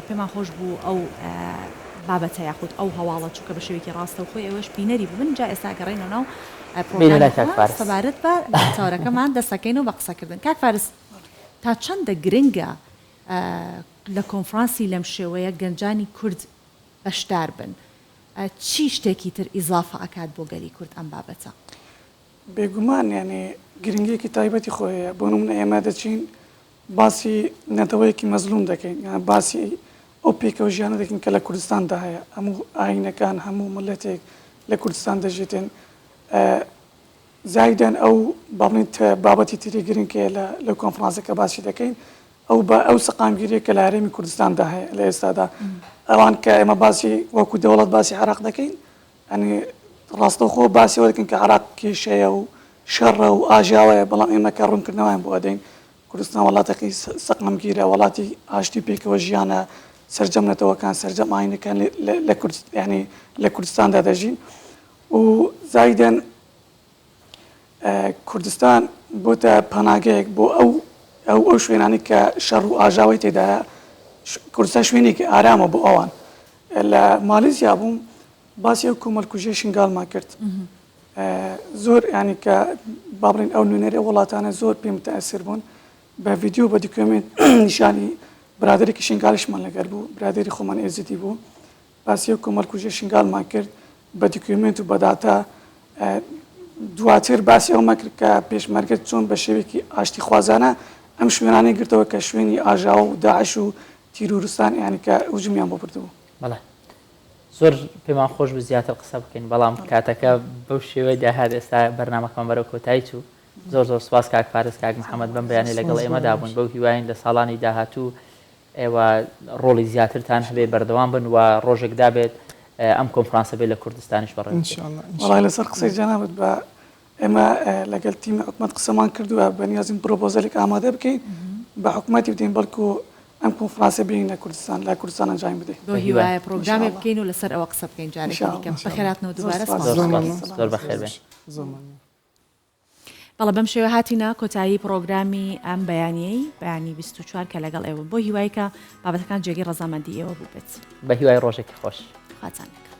پێمان خۆش بوو ئەو بابەتە یاخود ئەو هەواڵە چونکە بە شێوەیەکی ڕاستەوخۆی ئێوەش بینەری ببن جا ئێستا ئەگەڕێینەوە ناو پرۆگرامی خۆمان سەبارەت بە تەوەرەکەمان دەست ئەکەینەوە بە قسەکردن. کاک فارس تا چەندە گرنگە لە کۆنفرانسی لەم شێوەیە گەنجانی کورد بەشدار بن؟ چی شتێکی تر ئیزافە ئەکات بۆ گەلی کورد ئەم بابەتە؟ بێگومان یانی گرنگیەکی تایبەتی خۆی هەیە بۆ نمونە ئێمە دەچین باسی نەتەوەیەکی مەزلوم دەکەین یان باسی ئەو پێکەوە ژیانە دەکەین کە لە کوردستاندا هەیە هەموو ئاینەکان هەموو ملەتێک لە کوردستان دەژێتن زایدەن ئەو با بڵێین بابەتی تری گرنگ هەیە لە لەو کۆنفرانسە کە باسی دەکەین ئەو بە ئەو سەقامگیریە کە لە هەرێمی کوردستاندا هەیە لە ئێستادا ئەوان کە ئێمە باسی وەکو دەوڵەت باسی عێراق دەکەین ئەنی ڕاستەوخۆ باسی ئەوە دەکەین کە عێراق کێشەیە و شەڕە و ئاژاوەیە بەڵام ئێمە کە ڕوونکردنەوەیان بۆ ئەدەین کوردستان وڵاتێکی سەقامگیرە وڵاتی ئاشتی پێکەوە ژیانە سەرجەم نەتەوەکان سەرجەم ئاینەکان لە کورد ینی لە کوردستاندا دەژین و زایدەن کوردستان بۆتە پەناگەیەک بۆ ئەو ئەو ئەو شوێنانی کە شەڕ و ئاژاوەی تێدایە کوردستان شوێنێکی ئارامە بۆ ئەوان لە مالیزیا بووم باسی ئەو کۆمەڵکوژیەی شنگالمان کرد زۆر ینی کە با بڵێین ئەو نوێنەری ئەو وڵاتانە زۆر پێ متەئسر بوون بە ڤیدیۆ بە دیکۆمێنت نیشانی برادێکی شنگالیشمان لەگەر بوو برادێری خۆمان ئێزیدی بوو باسی ئەو کۆمەڵکوژیە شنگالمان کرد بە دیکۆمێنت و بە داتا دواتر باسی ئەومان کرد کە پێشمەرگە چۆن بە شێوەیەکی ئاشتیخوازانە ئەم شوێنانەی گرتەوە کە شوێنی ئاژاوە و داعش و تیرۆرستان یانی کە هجومیان بۆ بردبوو. بەڵێ زۆر پێمان خۆش بوو زیاتر قسە بکەین بەڵام کاتەکە بەو شێوەی داهات ئێستا بەرنامەکەمان بەرەو کۆتایی چوو زۆر زۆر سپاس کاک فارس کاک محەممەد بەم بەیانی لەگەڵ ئێمەدا بوون بەو هیواین لە ساڵانی داهاتوو ئێوە ڕۆڵی زیاترتان هەبێ بەردەوام بن و ڕۆژێک دابێت ئەم کۆنفرانسە بێت لە کوردستانیش بەڕێوە بچێت. وەڵای لەسەر قسەی جەنابت بە ئێمە لەگەل تیمی حکومەت قسەمان کردووە بەنیازین پرۆپۆزەلێک ئامادە بکەین بە حکومەتی بدەین بەڵکو ئەم کۆنفرانسە بێنین لە کوردستان لە کوردستان ئەنجامی بدەین. بەو هیوایە پرۆگرامێک بکەین و لەسەر ئەوە قسە بکەین جارێکی دیکە. بەخێرهاتنەوە دووبارە سپاس. زۆر سپاس. زۆر بەخێر بێن. بەڵێ بەم شێوە هاتینە کۆتایی پڕۆگرامی ئەم بەیانیەی بەیانی 24 کە لەگەڵ ئێوە بۆ هیوای کە بابەتەکان جێگەی ڕەزامەندی ئێوە بووبێت. بە هیوای ڕۆژێکی خۆش. خواتان لەگەڵ.